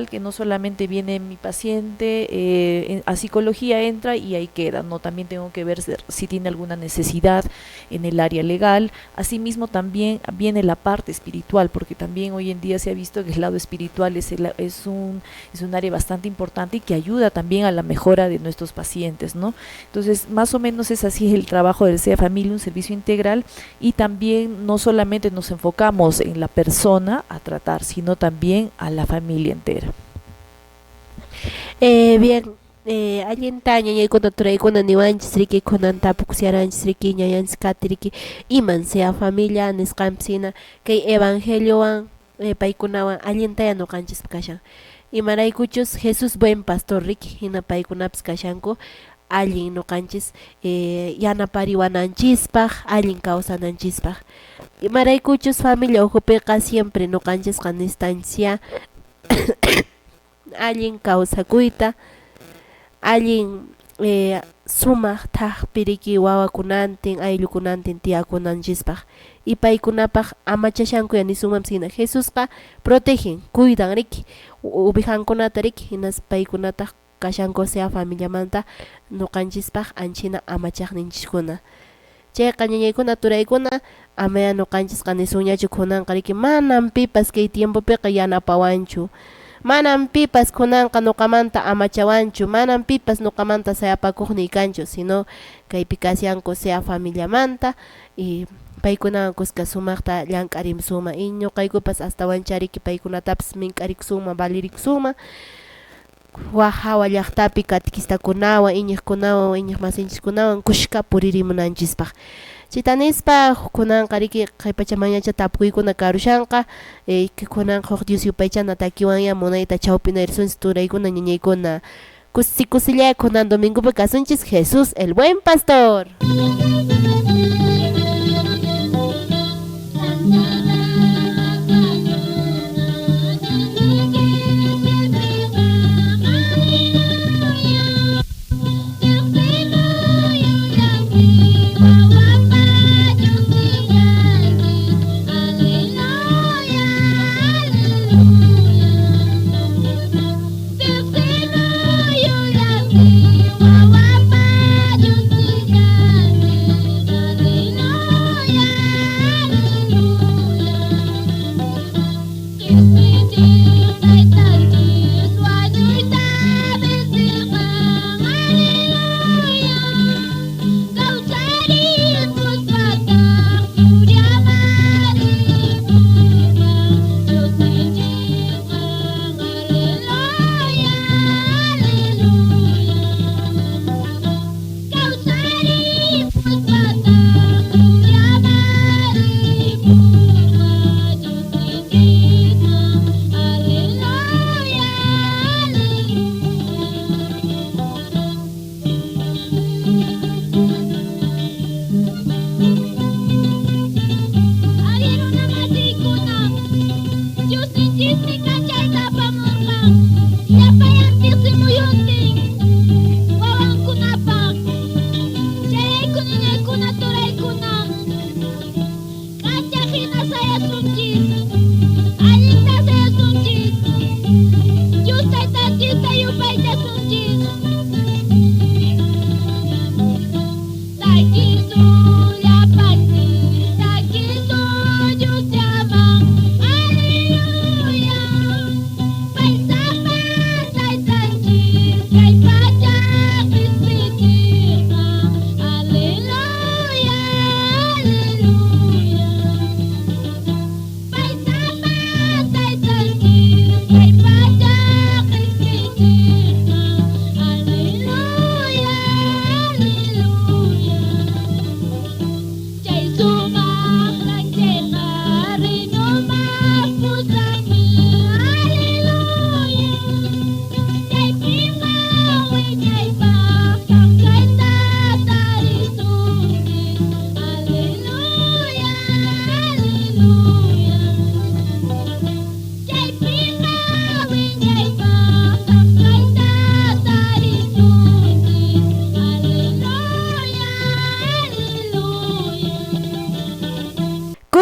que no solamente viene mi paciente a psicología, entra y ahí queda, ¿no? También tengo que ver si tiene alguna necesidad en el área legal. Asimismo también viene la parte espiritual, porque también hoy en día se ha visto que el lado espiritual es un área bastante importante y que ayuda también a la mejora de nuestros pacientes, ¿no? Entonces, más o menos es así el trabajo del SEA Familia, un servicio integral, y también no solamente nos enfocamos en la persona a tratar, sino también a la familia entera. Bien. Allinta ñañaykuna turaykuna niwanchis riki kunan tapukusharanchis riki ñañanchis Katy riki iman SEA Familia nisqanpis hina kay evangeliowan paykunawan allintaya ñuqanchispi kashan, imaraykuchus Jesús buen pastor riki hina paykunapis kashanku allin ñuqanchis yanapariwananchispaq allin kawsananchispaq, imaraykuchus familia ukhupiqa siempre ñuqanchisqa necesitanchis allin kawsakuyta, allin sumaq thaqpi riki wawakunantin ayllukunantin tiyakunanchispaq, y paykunapaq amachashankuya nisunmanpis hina Jesusqa protegen, cuidan riki uvijankunata riki, hinaspa paykunataq kashanku SEA Familiamanta ñuqanchispaq anchina amachaqninchiskuna. Chayqa ñañaykuna turaykuna amaya ñuqanchisqa nisunñachu kunanqa riki manam pipas kay tiempopiqa yanapawanchu, manam pipas kunanqa ñuqamanta amachawanchu, manam pipas ñuqamanta sayapakuqniy kanchu, sino kaypi kashanku SEA Familiamanta y paykunawan kuska sumaqta llank'arimusuma, y ñuqaykupas astawancha riki paykunatapas mink'arikusunman, valirikusunman, waq hawa llaqtapi katequistakunawan, iñiqkunawan, iñiq masinchiskunawan kushka puririmunanchispaq. Chayta nispa kunanqa riki qhipachamanñacha tapukuykuna karushanqa, kunanqa huk Dios yupaychana takiwanya munayta chawpinarisunchis turaykuna ñañaykuna. Kusi kusilla kunan domingopi kasunchis Jesús el buen pastor. Aleluya.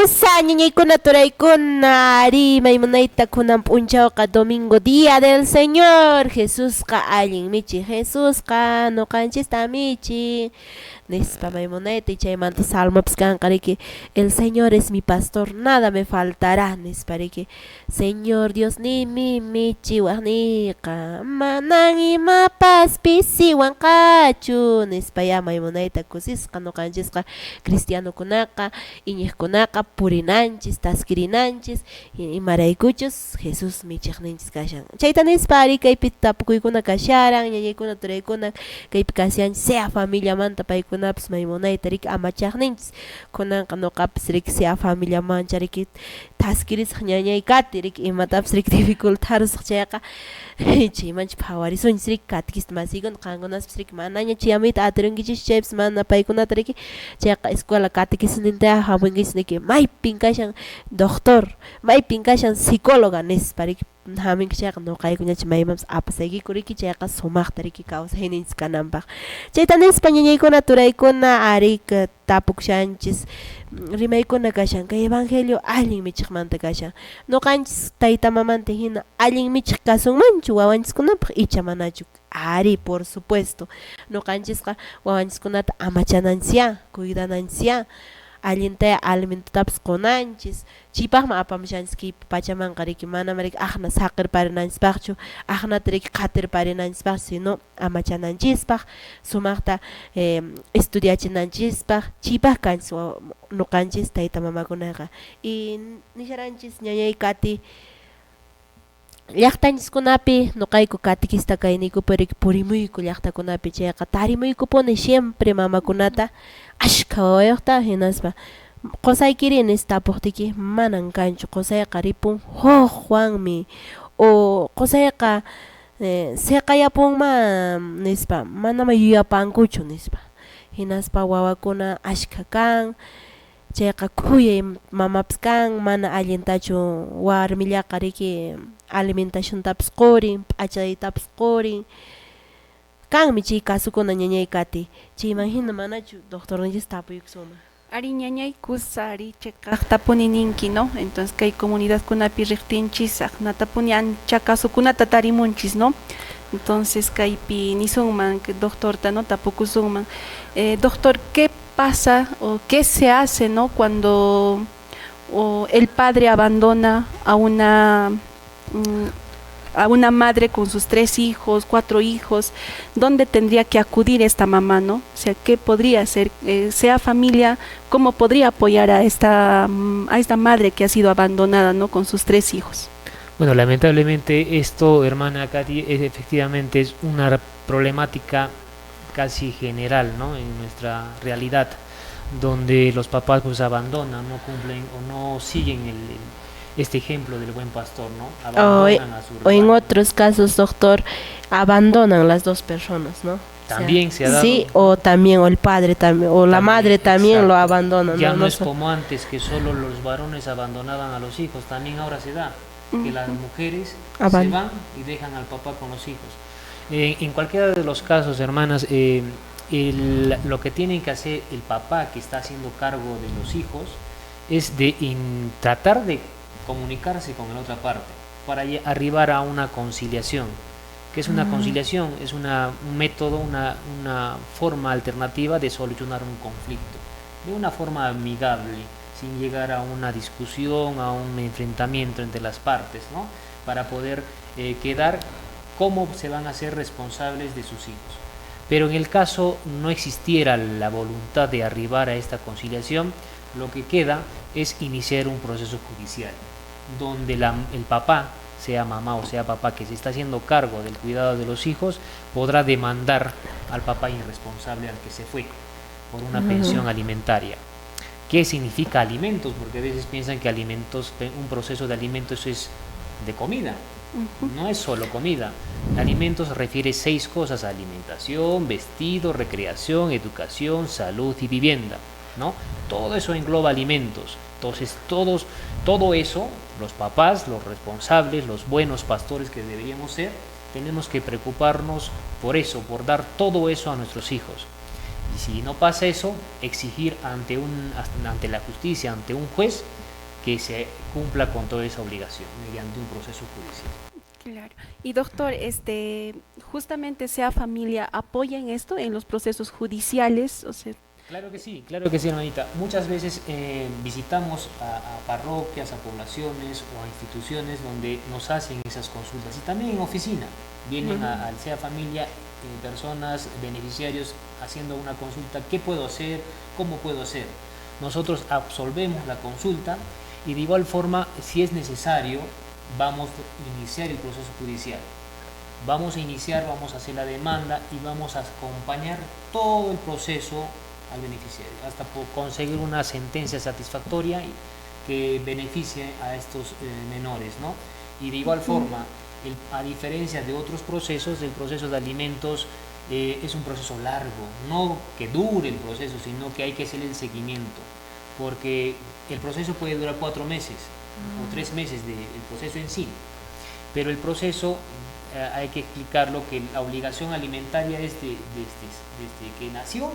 Kusa ñañaykuna turaykuna ari maymunayta kunan p'unchawqa domingo día del Señor. Jesusqa allin michi, Jesusqa nuqanchista michi nispa maymunayta, chaymanta salmopis kanqa riki, el Señor es mi pastor, nada me faltará nispa riki. Señor Dios nimi michiwaqniyqa, manan imapas pisiwanqachu nispa ya maymunayta kusisqa nuqanchisqa cristianokunaqa iñiqkunaqa purinanchis, taskirinanchis, imaraykuchus Jesús michiqninchis kashan. Chayta nispa ari kaypi tapukuykuna kasharan, ñañaykuna turaykuna kaypi kashanchis, sea familiamanta paykunapis maymunayta riki amachaqninchis. Kunanqa nuqapis riki sea familiamancha riki taskirisaq ñañay Kati riki imatapis riki dificultarusaq chayqa chaymancha phawarisunchis riki katikista masiykuna qankunaspis riki manaña chayamuyta atirunkichis chaypis mana paykunata riki chayqa escuela katikisninta hamunkichis riki maypin kashan doctor, maypin kashan psicóloga nispa riki hamunki chayqa nuqaykuñacha maymanpis apasaykiku riki chayqa sumaqta riki kawsayninchis kananpaq. Chayta nispa ñañaykuna turaykuna ari tapukushanchis rimaykuna kashan kay evangelio allin michiqmanta kashan. Nuqanchis tayta mamanta hina allin michiq kasunmanchu wawanchiskunapaq icha manachu? Ari, por supuesto. Nuqanchisqa wawanchiskunata amachananchisyá, cuidananchisyá, allintaya alimentotapis qunanchis. Chaypaqmi apamushanchis kay pachamanqa riki, manam riki aqna saqirparinanchispaqchu, aqnata riki qatirparinanchispaqchu, sino amachananchispaq, sumaqta estudiachinanchispaq, chaypaq kanchis nuqanchis tayta mamakunaqa. Y nisharanchis ñañay Kati, llaqtanchiskunapi nuqayku katikista kayniykupi riki purimuyku llaqtakunapi chayqa tarimuykupuni siempre mamakunata ashkha wawayuqta hinaspa qosaykiri nispa tapuqtiyki manan kanchu, qosayqa ripun hukwanmi o qosayqa siqayapunma nispa manama yuyapankuchu nispa hinaspa wawakuna ashkha kan chayqa khuyay mamapis kan mana allintachu warmillaqa riki alimentaciontapis qurin, p'achaytapis qurin. Kanmi chay kasukuna ñañay Kati, chayman hina manachu doctorninchis tapuykusunman? Ari ñañay kusa ari cheqaqtapuni ninki, ¿no? Entonces kay comunidadkunapi riqtinchis aqnatapuni ancha kasukunata tarimunchis, ¿no? Entonces kaypi nisunman doctorta, ¿no? Tapukusunman. Doctor, ¿qué pasa o qué se hace, ¿no? Cuando el padre abandona a una madre con sus 3 hijos, 4 hijos, ¿dónde tendría que acudir esta mamá, no? O sea, ¿qué podría hacer? Sea familia, ¿cómo podría apoyar a esta madre que ha sido abandonada, ¿no? Con sus 3 hijos. Bueno, lamentablemente esto, hermana Katy, efectivamente es una problemática casi general, ¿no? En nuestra realidad, donde los papás pues abandonan, no cumplen o no siguen este ejemplo del buen pastor, ¿no? Abandonan a su rebaño. O en otros casos, doctor, abandonan las dos personas, ¿no? También, o sea, se ha dado. Sí, o también, o el padre también, o la también, madre también, exacto, lo abandona. Ya no es como antes, que solo los varones abandonaban a los hijos, también ahora se da que las mujeres se van y dejan al papá con los hijos. En cualquiera de los casos, hermanas, lo que tienen que hacer el papá que está haciendo cargo de los hijos es de tratar de comunicarse con la otra parte para arribar a una conciliación. ¿Qué es una conciliación? Es un método, una forma alternativa de solucionar un conflicto de una forma amigable, sin llegar a una discusión, a un enfrentamiento entre las partes, ¿no? Para poder quedar cómo se van a hacer responsables de sus hijos. Pero en el caso no existiera la voluntad de arribar a esta conciliación, lo que queda es iniciar un proceso judicial, donde el papá, sea mamá o sea papá, que se está haciendo cargo del cuidado de los hijos, podrá demandar al papá irresponsable al que se fue por una pensión alimentaria. ¿Qué significa alimentos? Porque a veces piensan que alimentos, un proceso de alimentos es de comida. No es solo comida. Alimentos refiere 6 cosas: alimentación, vestido, recreación, educación, salud y vivienda, ¿no? Todo eso engloba alimentos. Entonces, todo eso, los papás, los responsables, los buenos pastores que deberíamos ser, tenemos que preocuparnos por eso, por dar todo eso a nuestros hijos. Y si no pasa eso, exigir ante la justicia, ante un juez, que se cumpla con toda esa obligación mediante un proceso judicial. Claro. Y doctor, justamente Sea Familia apoya en esto, en los procesos judiciales, o sea. Claro que sí, hermanita. Muchas veces visitamos a parroquias, a poblaciones o a instituciones donde nos hacen esas consultas, y también en oficina. Vienen al Sea Familia personas, beneficiarios, haciendo una consulta: ¿qué puedo hacer? ¿Cómo puedo hacer? Nosotros absolvemos la consulta y de igual forma, si es necesario, vamos a iniciar el proceso judicial. Vamos a hacer la demanda y vamos a acompañar todo el proceso al beneficiario, hasta conseguir una sentencia satisfactoria que beneficie a estos menores, ¿no? Y de igual forma, a diferencia de otros procesos, el proceso de alimentos es un proceso largo, no que dure el proceso, sino que hay que hacer el seguimiento, porque el proceso puede durar 4 meses o 3 meses del proceso en sí, pero el proceso hay que explicarlo, que la obligación alimentaria es desde que nació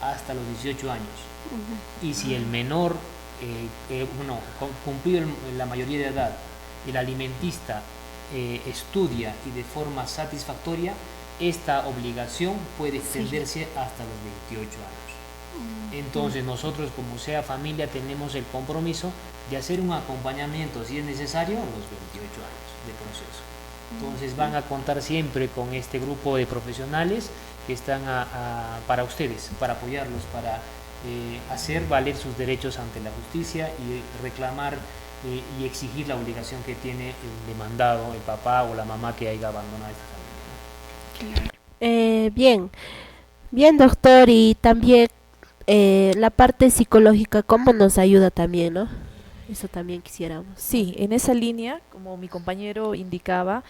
hasta los 18 años. Y si el menor, cumplido la mayoría de edad, el alimentista estudia y de forma satisfactoria, esta obligación puede extenderse hasta los 28 años. Entonces nosotros, como Sea Familia, tenemos el compromiso de hacer un acompañamiento, si es necesario, a los 28 años de proceso. Entonces van a contar siempre con este grupo de profesionales que están para ustedes, para apoyarlos, para hacer valer sus derechos ante la justicia y reclamar y exigir la obligación que tiene el demandado, el papá o la mamá que haya abandonado esta familia, ¿no? Claro. Bien, doctor, y también la parte psicológica, ¿cómo nos ayuda también, no? Eso también quisiéramos. Sí, en esa línea, como mi compañero indicaba,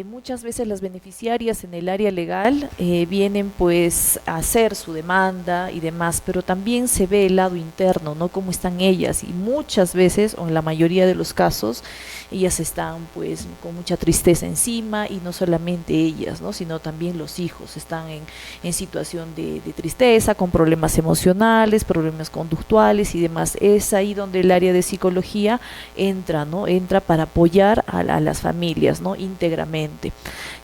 muchas veces las beneficiarias en el área legal vienen pues a hacer su demanda y demás, pero también se ve el lado interno, ¿no? Cómo están ellas, y muchas veces, o en la mayoría de los casos, ellas están pues con mucha tristeza encima, y no solamente ellas, ¿no? Sino también los hijos están en situación de tristeza, con problemas emocionales, problemas conductuales y demás. Es ahí donde el área de psicología entra, ¿no? Entra para apoyar a las familias, ¿no? Íntegramente.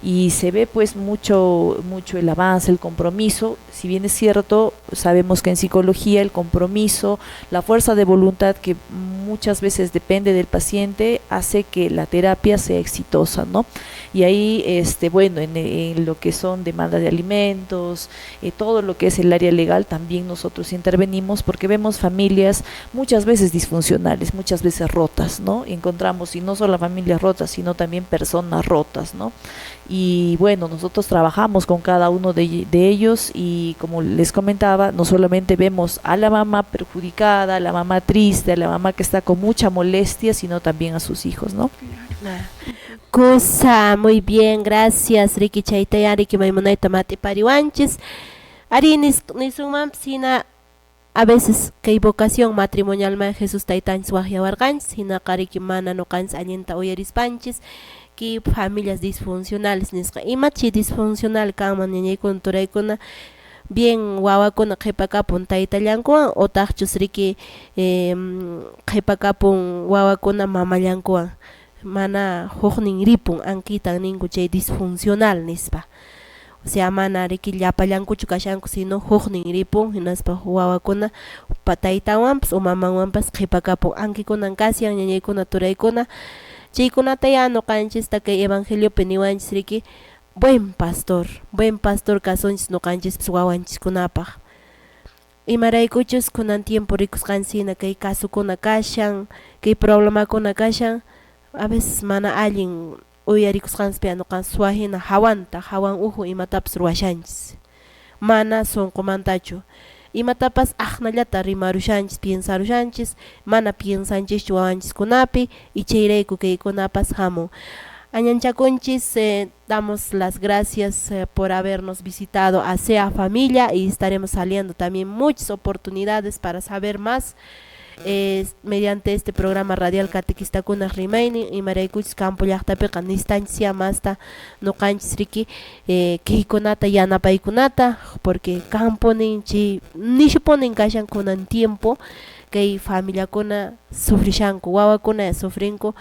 Y se ve pues mucho el avance, el compromiso. Si bien es cierto, sabemos que en psicología el compromiso, la fuerza de voluntad que muchas veces depende del paciente, hace que la terapia sea exitosa, ¿no? Y ahí, bueno, en lo que son demandas de alimentos, todo lo que es el área legal, también nosotros intervenimos, porque vemos familias muchas veces disfuncionales, muchas veces rotas, ¿no? Encontramos, y no solo familias rotas, sino también personas rotas, ¿no? Y bueno, nosotros trabajamos con cada uno de ellos, y como les comentaba, no solamente vemos a la mamá perjudicada, a la mamá triste, a la mamá que está con mucha molestia, sino también a sus hijos, ¿no? Claro. Cosa, muy bien, gracias, Riki Chaitaya, Riki Maimunaita Mati Pariwanchis. Ari nisunmanpis a veces kay vocación matrimonial man Jesús taytanchis waqyawarqanchis, hinaqa riki mana nuqanchis allinta uyarispanchis, ki familias disfuncionales nisqa. Imachi disfuncional kanman ñañaykuna turaykuna, bien wawakuna qhipakapun taytallankuwan otaqchus riki qhipakapun wawakuna mamallankuwan, mana huknin ripun ankitan ninku chay disfuncional nispa. O sea, mana riki llapallankuchu kashanku, sino huknin ripun, hinaspa wawakuna taytanwanpas o mamanwanpas qhipakapun. Ankikunan kasyan ñañaykuna turaykuna, chaykunata ya nuqanchista kay evangeliopi niwanchis riki, buen pastor kasunchis nuqanchispas wawanchiskunapaq. Imaraykuchus kunan tiempo rikusqanchis hina kay kasukuna kashan, kay problemakuna kashan, a veces mana allin uyarikusqanchis nuqan suwahina hawanta, hawan uhu imatapas ruwashanchis, mana sunqumantachu. Imatapas aqnallata rimarushanchis, piensarushanchis, mana piensanchischu wawanchiskunapi, y chayrayku kaykunapas hamun. Añanchakunchis, damos las gracias por habernos visitado a Sea Familia, y estaremos saliendo también muchas oportunidades para saber más. Mediante este programa radial Catequistakunaq Rimaynin, imaraykuchus campo llaqtapiqa nistanchis masta nuqanchis riki kaykunata yanapaykunata, porque camponin chay nishupunin kashan kunan tiempo kay familiakuna sufrishanku, wawakuna sufrinku,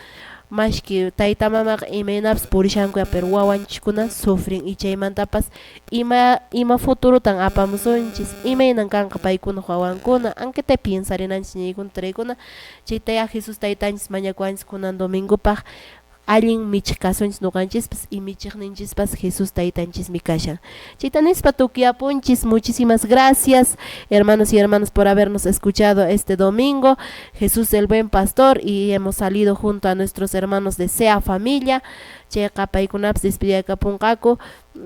mashki tayta mamaqa imaynapas purishanku pero wawanchiskuna sufrin y chaymantapas ima futurutan apamusunchis, imaynan kanqa paykunaq wawankuna, aunque piensarinanchis ñaykuna turaykuna, chayta Jesús taytanchis mañakuwanchis kunan domingopaq allin michiq kasunchis nuqanchispas y michiqninchispas Jesús taytanchismi kashan. Chayta nispa tukuyapunchis. Muchísimas gracias, hermanos y hermanas, por habernos escuchado este domingo. Jesús el buen pastor, y hemos salido junto a nuestros hermanos de SEA Familia. Chayqa paykunapas despediyakapunqaku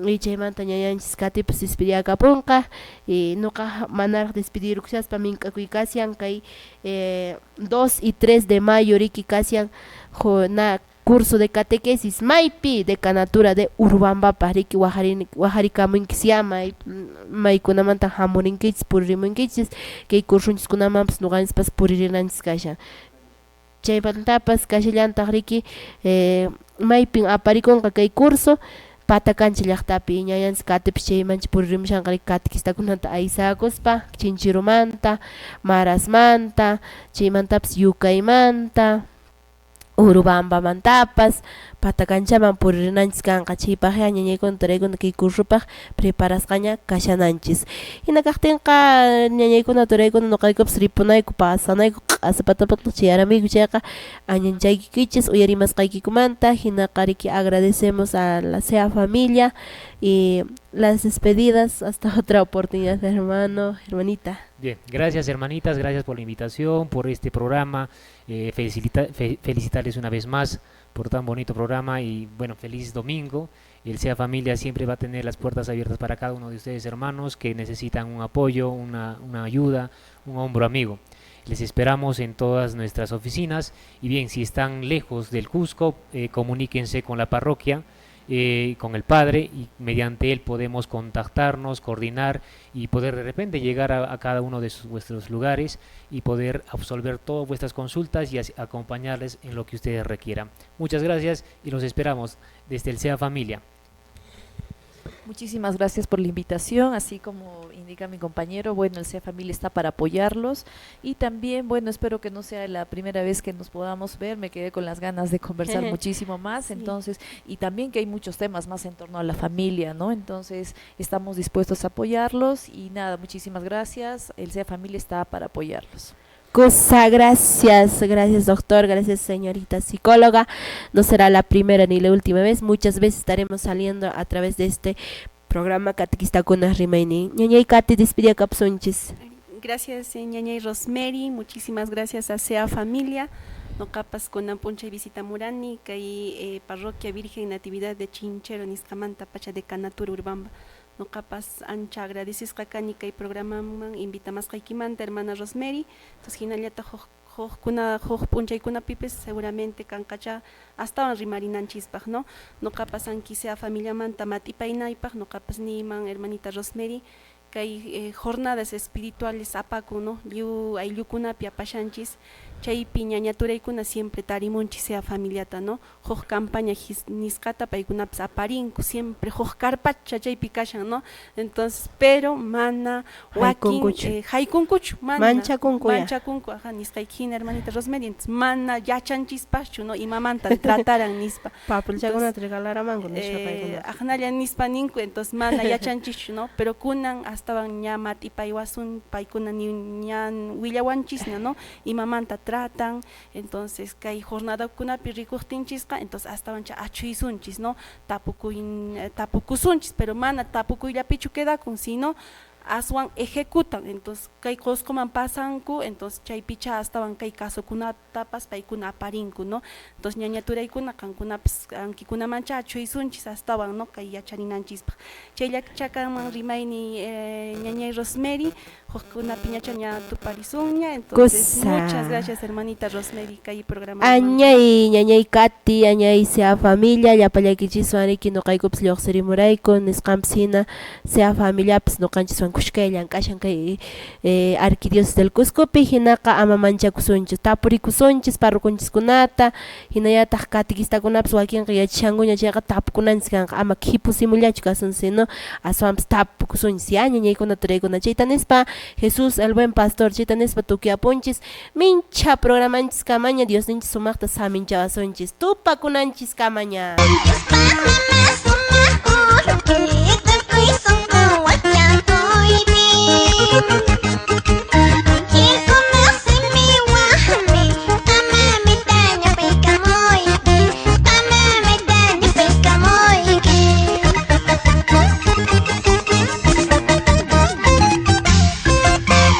y chaymanta ñañanchis Katipas despediyakapunqa y nuqa manaraq despedirukushaspa mink'akuy kashan kay 2 y 3 de mayo riki kashan na curso de catequesis maypi decanatura de Urubambapaq riki wajarikamunkisya maykunamanta hamurinkichis puririmunkichis kay cursonchiskunamanpas nuqanchispas puririnanchis kashan. Chaymantapas kashallantaq riki maypin aparikunqa kay curso Patacancha llaqtapi ñañanchis Katipas chaymanchis puririmushanqa riki catequistakunata aysakuspa Chinchirumanta, Marasmanta, chaymantapas Yucaymanta, Urubambamantapas Patacanchaman puririnanchis kanqa chaypaqya ñañaykuna turaykuna kay cursopaq preparasqaña kashananchis. Hina kaqtinqa ñañaykuna turaykuna nuqaykupas ripunayku pasanayku q'asa patapata chayaramuyku chayqa añanchaykichis uyarimasqaykikumanta. Hinaqa riki agradecemos a la SEA Familia y las despedidas hasta otra oportunidad, hermano, hermanita. Bien, gracias hermanitas, gracias por la invitación, por este programa, felicitarles una vez más por tan bonito programa y bueno, feliz domingo. El SEA Familia siempre va a tener las puertas abiertas para cada uno de ustedes, hermanos, que necesitan un apoyo, una ayuda, un hombro amigo. Les esperamos en todas nuestras oficinas y bien, si están lejos del Cusco, comuníquense con la parroquia, con el padre, y mediante él podemos contactarnos, coordinar y poder de repente llegar a cada uno de vuestros lugares y poder absolver todas vuestras consultas y acompañarles en lo que ustedes requieran. Muchas gracias y los esperamos desde el SEA Familia. Muchísimas gracias por la invitación, así como indica mi compañero, bueno, el SEA Familia está para apoyarlos y también, bueno, espero que no sea la primera vez que nos podamos ver, me quedé con las ganas de conversar muchísimo más, sí. Entonces, y también que hay muchos temas más en torno a la familia, ¿no? Entonces, estamos dispuestos a apoyarlos y nada, muchísimas gracias, el SEA Familia está para apoyarlos. Cosa, gracias, gracias doctor, gracias señorita psicóloga. No será la primera ni la última vez, muchas veces estaremos saliendo a través de este programa Catequistakunaq Rimaynin. Ñañay Kati, despide kapsunchis. Gracias ñañay Rosemary, muchísimas gracias a SEA Familia. Noqapas kunan p'unchay visitamurani kay parroquia Virgen Natividad de Chinchero nisqamanta pacha decanatura Urubamba. Noqapas ancha agradecisqa kani kay programaman invitamasqaykimanta hermana Rosemary. Entonces hinallataq huk p'unchaykunapipis seguramente kanqacha astawan rimarinanchispaq, ¿no? Noqapas anki SEA Familiamanta mat'ipaynaypaq noqapas niyman hermanita Rosemary kay jornadas espirituales apakun, ¿no? Lliw ayllukunapi apashanchis chaypi ñañaturaykuna siempre tarimunchis SEA Familiata, ¿no? Huk campaña nisqata paykunapas aparinku siempre huk karpacha chaypi kashan, ¿no? Entonces, pero mana wakin haykunkuchu, mana manchakunku, manchakunku, aja, nisqayki hina hermanita Rosemary, entonces mana yachanchispachu, ¿no? Imamanta trataran nispa. Papelchakunata regalaramanku nispa paykuna. Aqnalla nispa ninku, entonces mana yachanchischu, ¿no? Pero kunan astawan ña mat'ipaywasun paykuna ña willawanchisña, ¿no? Imamanta tratan, entonces kay jornadakunapi rikuqtinchisqa, entonces astawancha achuysunchis, ¿no? Tapukusunchis, pero mana tapukuyllapichu quedakun, sino aswan ejecutan, entonces kay Qosqoman pasanku, entonces chaypicha astawan kay casokunatapas paykuna aparinku, ¿no? Entonces ñañaturaykuna qankunapas ankikunamancha achuysunchis astawan, ¿no? Kay yacharinanchispaq. Chayllachakanman rimayni ñañay Rosemary, hukkunapi ñacha ña tuparisunña, entonces muchas gracias hermanita Rosemary kay programa. Añay ñañay Kati, añay SEA Familia, llapallaykichiswan riki nuqaykupas lluqsirimurayku nisqanpas hina SEA Familiapas nuqanchiswan kushkay llank'ashan kay Arquidiócesis del Cuscopi, hinaqa ama manchakusunchis, tapurikusunchis parroconchiskunata, hinallataq catequistakunapas wakinqa yachashankuña chayqa tapukunanchis kanqa, ama khipusimullachu kasun, sino aswanpas tapukusunchis ya ñañaykuna turaykuna. Chayta nispa Jesús el buen pastor, chayta nispa tukuyapunchis mincha programanchis kamaña, Diosninchis sumaqta saminchawasunchis, tupakunanchis kamaña. Diospaqmi.